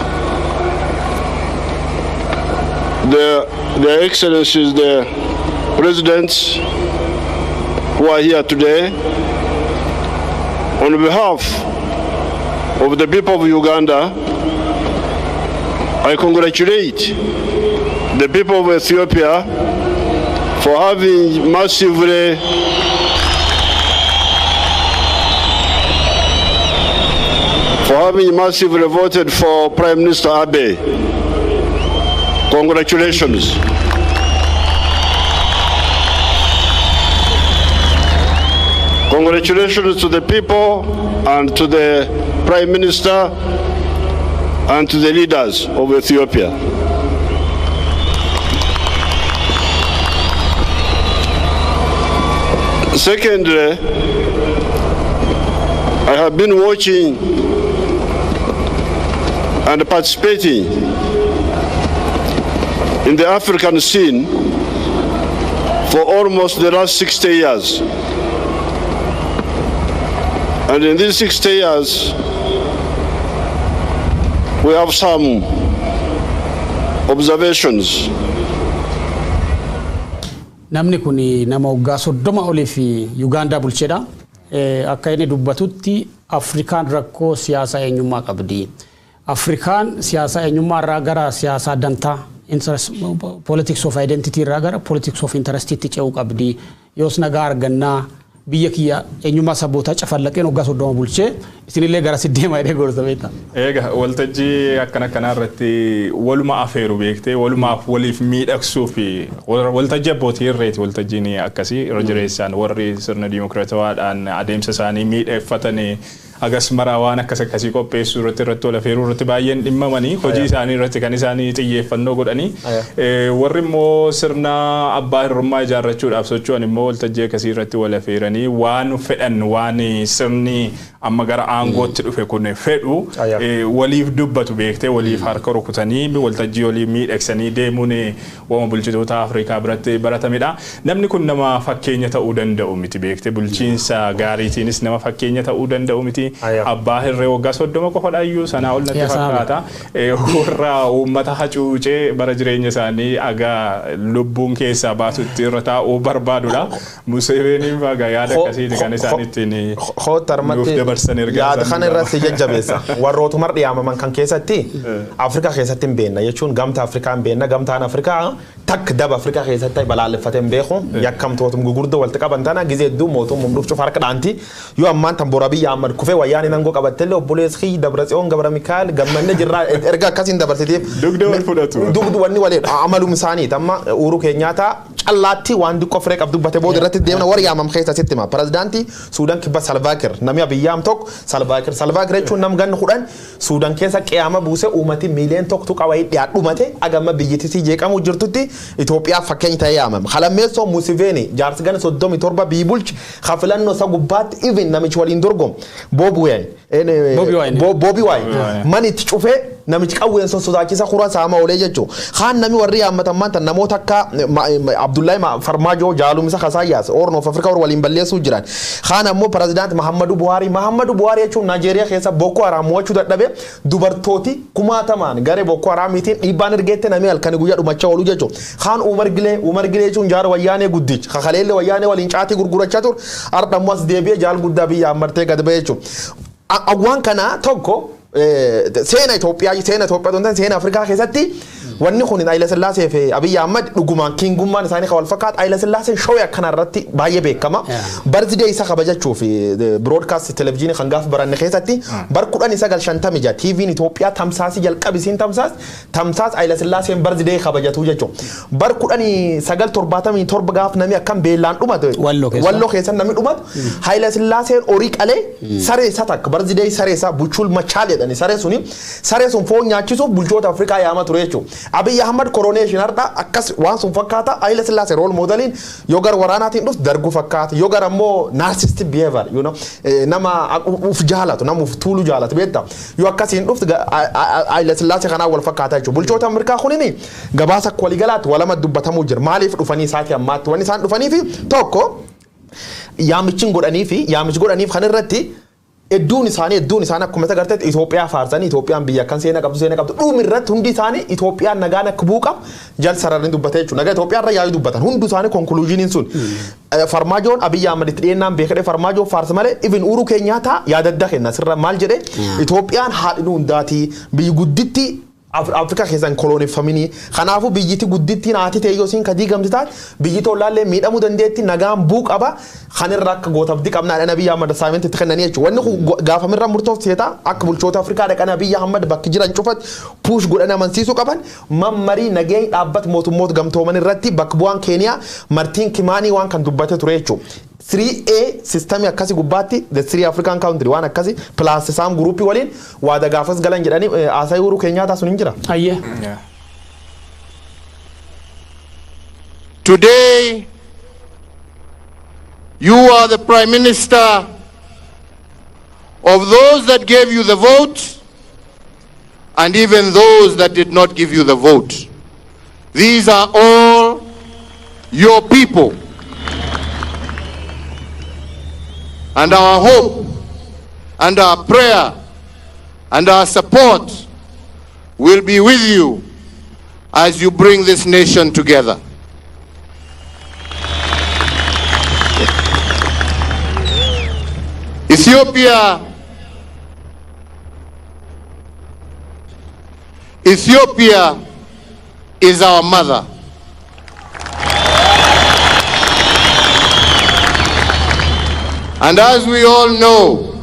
the Excellencies the Presidents who are here today, on behalf of the people of Uganda, I congratulate the people of Ethiopia for having massively voted for Prime Minister Abiy. Congratulations. Congratulations to the people and to the Prime Minister and to the leaders of Ethiopia. Secondly, I have been watching and participating in the African scene for almost the last 60 years. And in these 60 years, we have some observations. Namni kun nama waggaa 30 olii fi Yugaandaa bulchedha. Akka inni dubbatutti Afrikaan rakkoo siyaasaa eenyummaa qabdi. Afrikaan siyaasa eenyummaa irraa gara siyaasaa dantaa politics of identity irraa gara politics of interest itti ce'uu qabdi. Yoos nagaa argannaa biyya kiyya eenyummaa sabootaa cafallaqeen waggaa 30 bulchee isinillee gara siddeema jedhee gorsa beektaa. Egaa waltajjii akkana kanaa irratti waluma afeeru beektee walumaaf waliif miidhagsuu fi waltajjii abbootii irreeti waltajjiin akkasii irra jireessaan warri sirna diimokiraatawaadhaan adeemsa isaanii miidhagfatanii agas maraa waan akkas akkasii qopheessuu irratti wal afeeruu irratti baay'een dhimmamanii hojii isaanii irratti kan isaanii xiyyeeffannoo godhanii warri immoo sirna abbaa hirrummaa ijaarrachuudhaaf socho'an immoo waltajjii akkasii irratti wal afeeranii waan fedhan waan sirni amma gara aangootti dhufe kun fedhu waliif dubbatu beektee waliif harka rukutanii waltajjii walii miidhagsanii deemuun waama bulchitoota Afrikaa biratti baratamedha. Namni kun nama fakkeenya ta'uu danda'u miti beektee bulchiinsa gaariitiinis nama fakkeenya ta'uu danda'u miti. Abbaa hirree waggaa 30 qofadha iyyuu sanaa ol natti fakkaata. Warra uummata hacuucee bara jireenya isaanii agaa lubbuun keessaa baasutti irra taa'uu barbaadudha. Museeveeniin faagaa yaada akkasiiti kan isaan ittiin nuuf dabarsan ergaa yaada kana irratti jajjabeessa. Warrootuma dhiyaamaman kan keessatti Afrikaa keessatti hin beekna jechuun gamtaa Afrikaa hin beekna gamtaan Afrikaa takka daba Afrikaa keessatti balaaleffatee hin beeku yakkamtootum gurguddoo walitti qaban tana gizee hedduu mootummaan dhufuuf harka dhaanti yoo ammaan tan bora biyya Ahmad kufee wayyaani nangoo qabattellee obboleessi Dabratsiyoon Gabra Mikaa'el gammanne jirraa erga akkasiin dabarsiteef dugda wal fudhatu. Dugdu wanni waliin amalum isaaniiti amma Uhuru Keenyaataa callaatti waan diqqoo firee qabdu dubbate booda irratti deemna warri yaamam keessa sitti hima. Pirezidaantii Suudaan kibba Salvaakir namni abiyyaam tokko Salvaakir Salvaakir jechuun nam ganna 10 Suudaan keessa qiyaama buuse uummati miiliyoon tokkotu qawwee dhiyaadhumate agamma biyyattii jeeqamu jirtutti Itoophiyaa fakkeenya ta'ee yaamama. Halammeessoo Museveni jaarsi ganna 37 biyyi bulchi hafilannoo isa gubbaatti even namichi waliin dorgomu Boobi Wine mani itti cufee namichi qawween sun sodaachisa kura saama oolee jechuudha. Haan nami warri yaammatan maanta namoota akka Abdullahi Farmaajoo Jaalumisa Kasaayyaas Horn of Africa waliin balleessuu jiran. Haan ammoo pirezidaanti Mahammadu Buhaarii Mahammadu Buhaarii jechuun Naajeeriyaa keessa Boko Haram mo'achuu dadhabe dubartooti kumaatamaan garee Boko Haramiitiin dhiibbaan ergeette namni halkanii guyyaa dhumachaa ooluu jechuudha. Haan Umar Gilee Umar Gilee jechuun jaara wayyaanee guddicha kakaleellee wayyaanee waliin caatii gurgurachaa ture har'a ammoo as deebi'ee jaal guddaa biyya ammartee gad ba'e jechuudha. Awwaan kana tokko seena Itoophiyaa seena Itoophiyaa tokko seena Afrikaa keessatti wanni kun Haayila Sillaasee fi Abiyyi Ahmad dhugumaan kingummaan isaanii kan wal fakkaatu Haayila Sillaaseen showee akkana irratti baay'ee beekama. Barzidee isa kabajachuu fi broadcast televiziyoonii kan gaafa baranne keessatti bar 1956 TV'n Itoophiyaa tamsaasii jalqabisiin tamsaas Haayila Sillaaseen barzidee kabajatu jechuudha. Bar 1977 gaaf namni akkam beelaan dhumate walloo keessa namni dhumatu Haayila Sillaaseen horii qalee saree isaa takka barzidee saree isaa Buchul Machaal jedhani saree suni saree sun foon nyaachisuuf bulchoota Afrikaa yaama ture jechuudha. Abiy Ahmad coronation har'a akkas waan sun fakkaata. Haile Sillaasee role modeliin yoo gara waraanaatiin dhuftu darguu fakkaata, yoo gara ammoo narcissistic behavior, nama uf jaalatu, nama uf tuulu jaalatu beekta, yoo akkasiin dhuftu Haile Sillaasee kanaan wal fakkaata jechuudha. Bulchoota Ameerikaa kunini gabaasa akka waliigalaatti walama dubbatamuu jira. Maaliif dhufanii isaati ammaatti wanni isaan dhufanii fi tokko yaamichin godhanii fi yaamichi godhaniif kan irratti hedduun isaanii akkuma agarteetti Itoophiyaa faarsanii, Itoophiyaan biyya akkan seenaa qabdu dhuma irratti hundi isaanii Itoophiyaan nagaan akka bu'u qabu jal sararri dubbatee jechuudha. Nagaa Itoophiyaa irra yaa'ii dubbatan hundi isaanii conclusioniin sun. Farmaajoon Abiyyi Ahmad itti dhiyeennaan beekadhe Farmaajoo faarsa malee even Uhuru Keenyaataa yaadadda kenna sirra maal jedhe, Itoophiyaan haadhinuu hundaatii biyyi gudditti Afrikaa keessan koloneeffaminii, kanaafuu biyyiti guddittiin haati ta'e yoo isiin ka diigamti taate biyyi tollaallee miidhamuu dandeetti, nagaan bu'uu qaba, kanirra akka gootabdi qabnaadhaan Abiyyi Ahmad assignment itti kennanii jechuudha. Wanni kun gaafamirra murtoof seeta akka bulchoota Afrikaa dhaqan Abiyyi Ahmad bakki jiran cufatti push godhan amansiisuu qaban. Mammarii nageenya dhaabbata mootummoota gamtooman irratti bakka bu'aan Keeniyaa Martiin Kimaanii waan kan dubbate ture jechuudha. 3A system akkasi gubbaatti the three African country waan akkasi plus isaan groupii waliin waada gaafas galan jedhanii haasa'ii Uhuru Keenyaataa sun hin jira. Ayyee. Today, you are the Prime Minister of those that gave you the vote and even those that did not give you the vote. These are all your people. And our hope and our prayer and our support will be with you as you bring this nation together. Ethiopia is our mother. And as we all know,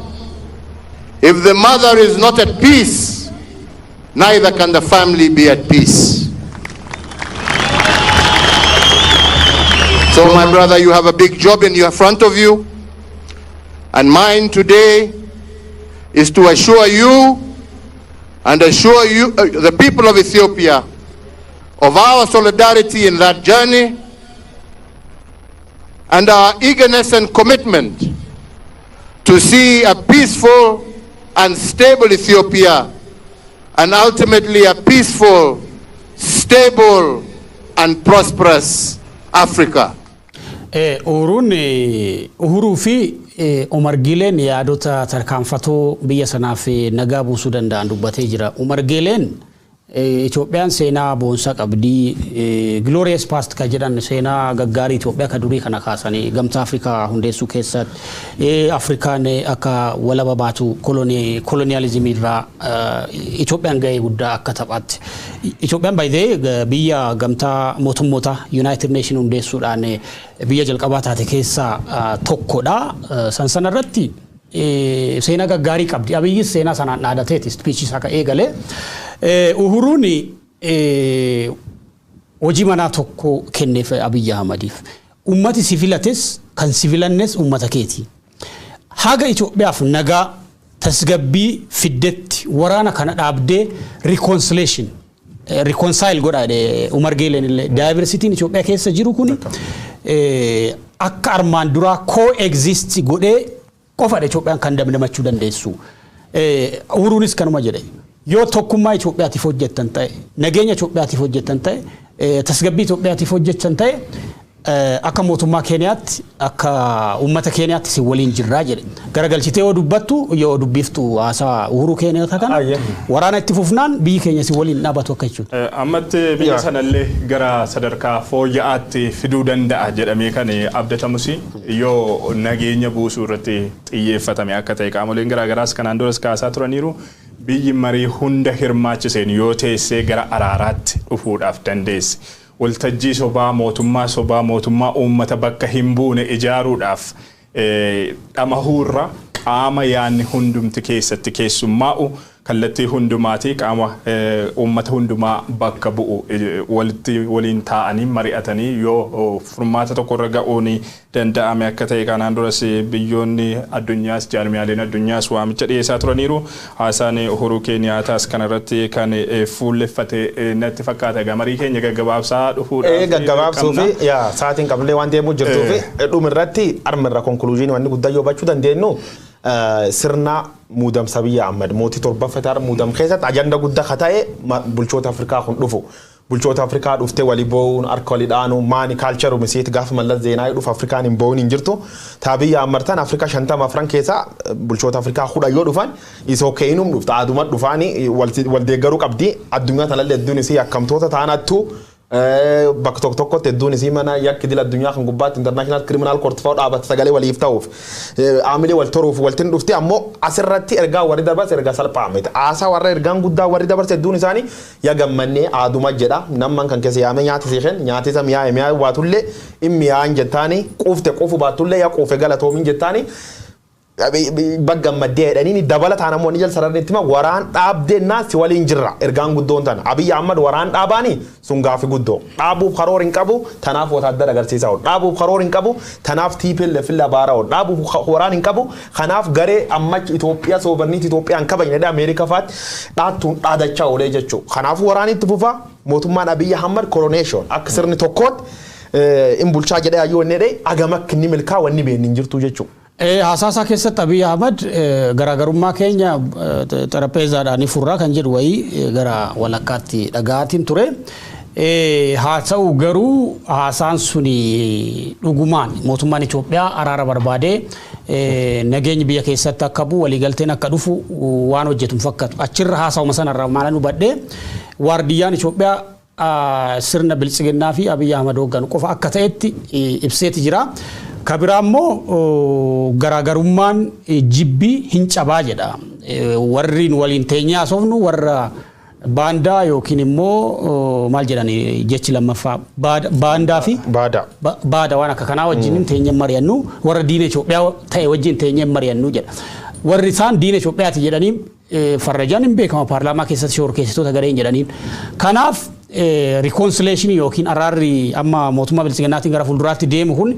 if the mother is not at peace, neither can the family be at peace. So, my brother, you have a big job in your front of you. And mine today is to assure you and assure you, the people of Ethiopia, of our solidarity in that journey and our eagerness and commitment to see a peaceful and stable Ethiopia and ultimately a peaceful, stable and prosperous Africa. Uhuruun Uhuruu fi Umar Gileen yaadota tarkaanfatoo biyya sanaaf nagaa buusuu danda'an dubbatee jira. Umar Gileen Itoophiyaan seenaa boonsaa qabdii, glorious past ka jedhan, seenaa gaggaarii Itoophiyaa ka durii kana kaasanii gamtaa Afrikaa hundeessuu keessatti, Afrikaan akka walaba baatu koloniyaalizimii irraa Itoophiyaan gahee guddaa akka taphatte. Itoophiyaan baay'ee biyya gamtaa mootummoota United Nation hundeessuudhaan biyya jalqabaa taate keessaa tokkodha. San sanarratti seenaa gaggaarii qabdi. Abiyyis seenaa sanaan dhaadateeti speech isaa ka eegale. Uhuruun hojii manaa tokko kenneef Abiyyi Ahmadiif. Ummati si filates kan si filannes ummata keeti. Haga Itoophiyaaf nagaa tasgabbii fiddetti waraana kana dhaabdee reconciliation reconcile godha Umar Geeleen illee, diversityn Itoophiyaa keessa jiru kuni akka armaan duraa co-exist godhee qofadha Itoophiyaan kan damdamachuu dandeessu. Uhuruunis kanuma jedhe. Yoo tokkummaa Itoophiyaatiif hojjettan ta'e, nageenya Itoophiyaatiif hojjettan ta'e, tasgabbii Itoophiyaatiif hojjettan ta'e, akka mootummaa Keeniyaatti, akka uummata Keeniyaatti si waliin jirraa jedhe. Garagalchitee yoo dubbattu, yoo dubbiftu haasaa Uhuruu Keeniyaata kana, waraana itti fufnaan biyyi keenya si waliin dhaabatu akka jechuudha. Ammatti biyya sanallee gara sadarkaa fooyya'aatti fiduu danda'a jedhamee kan abdatamus yoo nageenya buusuu irratti xiyyeeffatame akka ta'e qaamoleen garaagaraas kanaan duras kaasaa turaniiru. Biyyi marii hunda hirmaachiseen yoo teessee gara araaraatti dhufuudhaaf dandeessi. Waltajjii sobaa, mootummaa sobaa, mootummaa uummata bakka hin buune ijaaruudhaaf dhamahuurra qaama yaanni hundumti keessatti keessummaa'u Kallattii hundumaati qaama uummata hundumaa bakka bu'u walitti waliin taa'anii mari'atanii yoo furmaata tokko irra ga'uun danda'ame akka ta'e kanaan duras biyyoonni addunyaas jaarmiyaaleen addunyaas waamicha dhiyeessaa turaniiru. Haasaan Uhuru Keeniyaataas kanarratti kan fuulleffate natti fakkaata. Egaa marii keenya gaggabaabsaa dhufuudhaaf. Gaggabaabsuu fi yaa sa'aatiin qabnee waan deemuu jirtuu fi dhumirratti armirra conclusion wanni guddaa yoo bachuu dandeenyu sirna muudamsa Abiyyi Ahmad mootii torbaffataa muudam keessatti ajanda guddaa ka ta'e bulchoota Afrikaa kun dhufu. Bulchoota Afrikaa dhuftee walii boo'uun harka walii dhaanuun maani culture misiiti gaafa Mallas Zeenaawii dhufu Afrikaan hin boo'uun hin jirtu. Abiyyi Ahmad tan Afrikaa 54 keessaa bulchoota Afrikaa 10 yoo dhufan isoo keenum dhufta aduma dhufaanii wal deeggaruu qabdi. Addunyaa tanallee hedduun isii yakkamtoota ta'anattu bakka tokko tokkotti hedduun isii mana yakki dila addunyaa kan gubbaatti International Criminal Court fa'aa dhaabbata sagalee waliif ta'uuf aamilee wal toruuf waltiin dhufti ammoo asirratti ergaa warri dabarse ergaa salphaa miti. Haasaa warra ergaan guddaa warri dabarse hedduun isaanii yaa gammannee aaduma jedha namman kan keessa yaamee nyaata siixen nyaati isa mi'aaye mi'aaye baatullee in mi'aayan jettaani quufte quufu baatullee yaa quufe galatoomin jettaani baggammaddee jedhanii dabalataan ammoo ni jala sararri itti waraan dhaabdennaa si waliin jirra ergaan guddoon tana Abiyyi Ahmad waraan dhaabaani sun gaafi guddoo dhaabuuf karoor hin qabu tanaaf wotaaddara agarsiisaa oolu dhaabuuf karoor hin qabu tanaaf TPLF illee abaaraa oolu dhaabuuf waraan hin qabu kanaaf garee ammachi Itoophiyaa sovereignty Itoophiyaan kabajne Ameerikaa faatti dhaattuun dhaadachaa oolee jechuudha kanaaf waraan itti fufaa mootummaan Abiyyi Ahmad coronation akka sirni tokkootti in bulchaa jedhee hayyuu wanni jedhee agam akka inni milkaa wanni beekni hin jirtu jechuudha. Haasaasaa keessatti Abiyyi Ahmad garaagarummaa keenya xarapheezaadhaan furraa kan jedhu wayii gara walakkaatti dhaga'aatiin ture. Haa ta'u garuu haasaan suni dhugumaan mootummaan Itoophiyaa araara barbaadee nageenyi biyya keessatti akka bu'u waliigalteen akka dhufu waan hojjetu hin fakkaatu. Achirra haasawuma sanarraa maalan hubadhee waardiyyaan Itoophiyaa sirna biltsiginnaa fi Abiyyi Ahmad hoogganu qofa akka ta'etti ibseeti jira. Kabiraa immoo garaagarummaan jibbii hin cabaa jedha. Warri waliin teenyee haasofnu warra baandaa yookiin immoo maal jedhani jechi lammaffaa baandaa fi baada baada waan akka kanaa wajjin teenyee mari'annu warra diina Itoophiyaa ta'e wajjin teenyee mari'annu jedha. Warri isaan diina Itoophiyaati jedhanii farrajaan hin beekama paarlaamaa keessatti shororkeessitoota gareen jedhaniin. Kanaaf reconciliation yookiin araarri amma mootummaa biltsiginnaatiin gara fuulduraatti deemu kun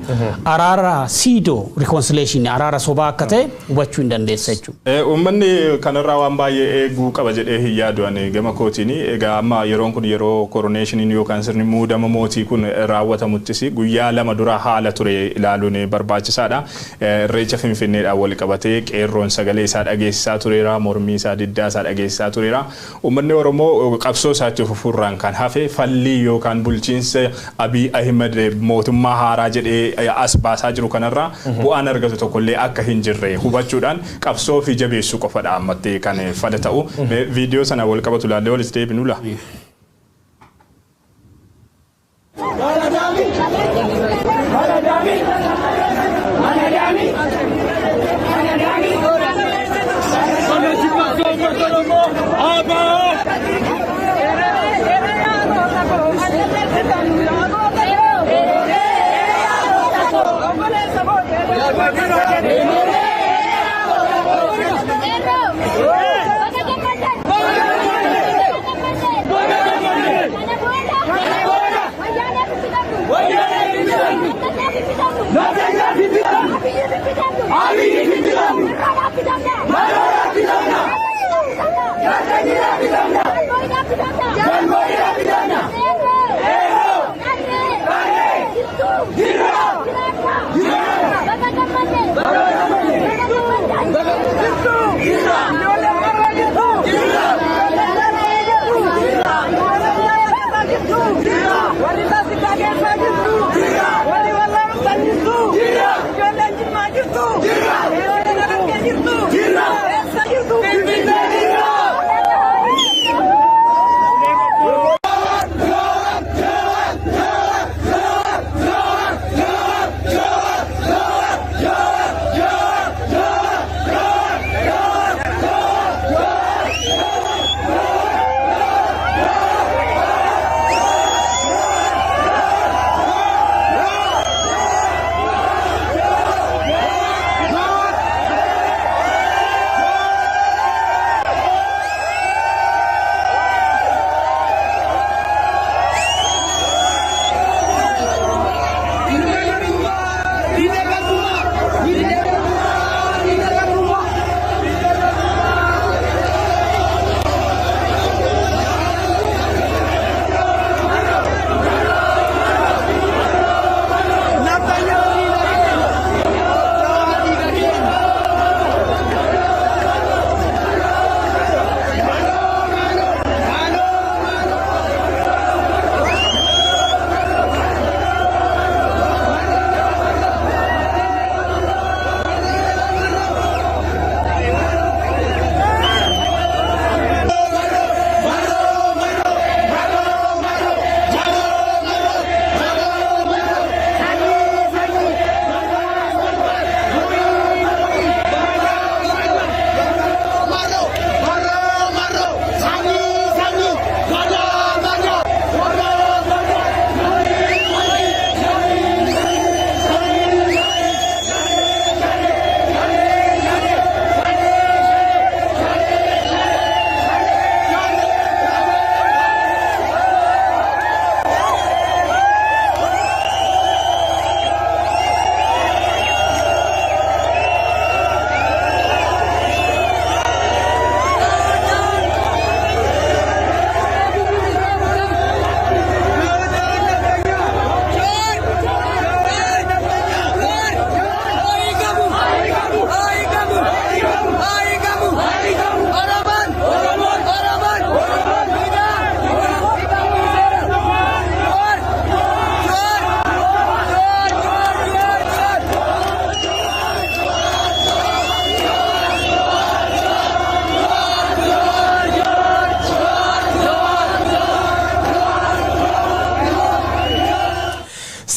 araara pseudo reconciliation araara sobaa akka ta'e hubachuu hin dandeessa jechuudha. Uummanni kanarraa waan baay'ee eeguu qaba jedhee hin yaadu ani gama kootiin. Egaa amma yeroon kun yeroo coronationiin yookaan sirni muudama mootii kun raawwatamuttis guyyaa lama dura haala ture ilaaluun barbaachisaadha. Irreecha Finfinneedhaan wal qabatee qeerroon sagalee isaa dhageessisaa tureera, mormii isaa diddaa isaa dhageessisaa tureera. Uummanni Oromoo qabsoo isaatti fufuurraan kan hafe fallii yookaan bulchiinsa Abiy Ahmed mootummaa haaraa jedhee as baasaa jiru kanarraa bu'aan argatu tokkollee akka hin jirre hubachuudhaan qabsoo fi jabeessuu qofadha ammatti kan fala ta'u. Viidiyoo sana wal qabatu ilaallee walitti deebinu la.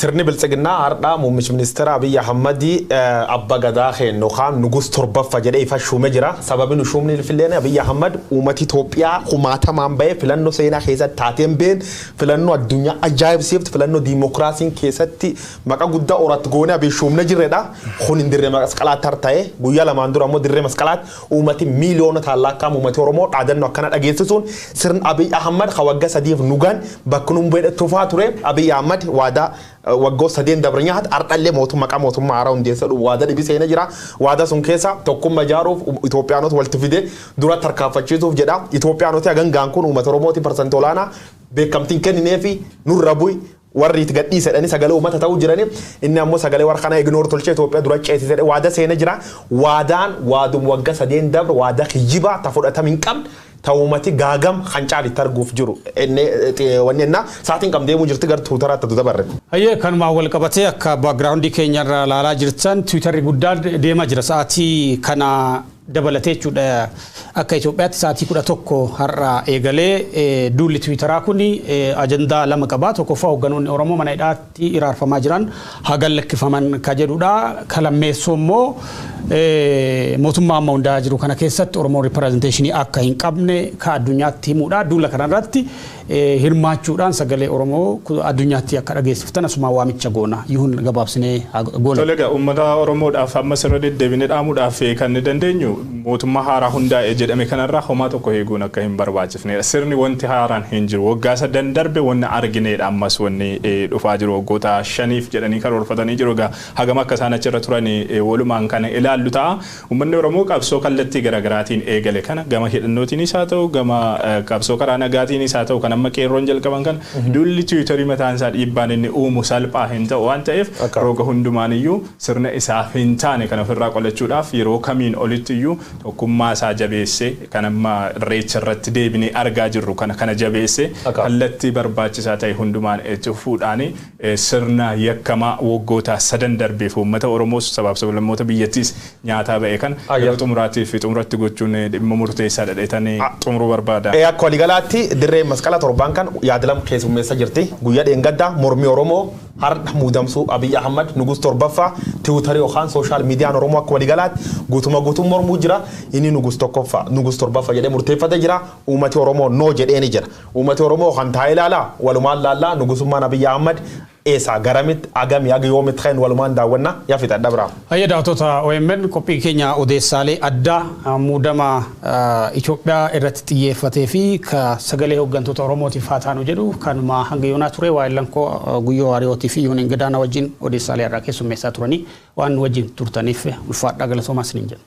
Sirni biltsiginnaa har'aa muummichi ministeera Abiyyi Ahmad abba gadaa keennu kaan nugus torbaffa jedhee ifa shuume jira. Sababni nu shuumni filleen Abiyyi Ahmad uummata Itoophiyaa kumaatamaan bahee filannoo seenaa keessatti taateen been filannoo addunyaa ajaa'ibsiiftu filannoo diimokiraasiin keessatti maqaa guddaa horatti goone Abiyyi shuumne jirredha. Kun hin dirree masqalaatti harta'e guyyaa lamaan dura ammoo dirree masqalaatti uummati miiliyoona taallakkaam uummati Oromoo dhaadannoo akkana dhageessisuun sirni Abiyyi Ahmad kan waggaa sadiif nugan bakka nuun beedha tufaa ture Abiyyi Ahmad waadaa waggoota sadeen dabre nyaata ardhallee mootummaa maqaa mootummaa haaraa hundeessa dhufu waadaa dhibi seenee jira. Waadaa sun keessa tokkummaa ijaaruuf Itoophiyaanota walitti fide dura tarkaanfachiisuuf jedha. Itoophiyaanota hagangaan kun uummata Oromootiin parsantii olaanaa beekamtiin kennineefi nurra bu'i warri itti gadhiise jedhanii sagalee uummata ta'uu jiranii inni ammoo sagalee warra kana ignoor tolchee Itoophiyaa dura ceesise waadaa seenee jira. Waadaan waadum waggaa sadeen dabre waadaa kijibaa ta fudhatama hin qabne ta'uumati gaagam kan caalitti arguuf jiru. Inni wanni enna sa'aatiin qabdee deemuu jirti gara tuutaraatti tu dabarre. Hayyee kanumaan wal qabatee akka baakgiraawundii keenyarra ilaalaa jirtan tiwiitarri guddaan deemaa jira sa'aatii kana dabalatee jechuudha. Akka Itoophiyaatti sa'aatii 11 har'a eegalee duulli tiwiitaraa kun ajandaa lama qaba. Tokkoffaa hoogganoonni Oromoo mana hidhaatti iraarfamaa jiran hagan lakkifaman ka jedhudha. Ka lammeessoo immoo mootummaa amma hundaa'aa jiru kana keessatti Oromoon ripirezenteeshinii akka hin qabne ka addunyaatti himuudha. Duula kanarratti hirmaachuudhaan sagalee Oromoo addunyaatti akka dhageessiftan asuma waamicha goona. Yihuun gabaabsinee goona. Tole egaa uummata Oromoodhaaf amma sirra deddeebinee dhaamuudhaaf kan dandeenyu mootummaa haaraa hundaa'e jedhame kanarraa homaa tokko eeguun akka hin barbaachifnedha. Sirni wanti haaraan hin jiru. Waggaa sadan darbe wanni argineedha ammas wanni dhufaa jiru waggoota 5 jedhanii karoorfatanii jiru. Egaa hagam akka isaan achirra turan walumaan kana ilaallu ta'a. Uummanni Oromoo qabsoo kallattii garaagaraatiin eegale kana gama hidhannootiinis haa ta'u gama qabsoo karaa nagaatiinis haa ta'u kan amma qeerroon jalqaban kana duulli tiwiitarii mataan isaa dhiibbaan inni uumu salphaa hin ta'u waan ta'eef roga hundumaan iyyuu sirna isaaf hin taane kan ofirraa qolachuudhaaf yeroo kamiin olitti iyyuu tokkummaa isaa jabeessee kan amma irreecha irratti deebinee argaa jirru kana jabeessee kallattii barbaachisaa ta'e hundumaan itti fuudhaan sirna yakkamaa waggoota sadan darbeef uummata Oromoos sabaaf sablammoota biyyattiis nyaataa ba'e kan yeroo xumuraatii fi xumuratti gochuun dhimma murteessaadha dheetanii xumuruu barbaada. Akka waliigalaatti dirree masqala torbaan kan yaadalam keessummeessa jirti. Guyyaa dheengaddaa mormii Oromoo har'a muudamsuu Abiyyi Ahmad nugus torbaffaa tiwiitarii yookaan sooshaal miidiyaan Oromoo akka waliigalaatti guutuma guutuun mormuu jira. Inni nugus tokkoffaa nugus torbaffaa jedhee murteeffatee jira. Uummati Oromoo noo jedhee ni jira. Uummati Oromoo kan taa'ee ilaalaa walumaan laallaa nugusummaan Abiyyi Ahmad eessa garamitti agami aga yoomitti kan walumaan daawwannaa yaa dabra. Hayya daawwattoota OMN qophii keenya odeessaalee addaa muudama Itoophiyaa irratti xiyyeeffatee fi ka sagalee hooggantoota Oromootiif haa taanu jedhu kanuma hanga yoonaa ture waa'ee lankoo Guyyoo Waariyootii fi Yuuniin Gadaanaa wajjin odeessaalee irraa keessummeessaa turanii waan wajjin turtaniif ulfaadhaa galatoomaa isiniin jenna.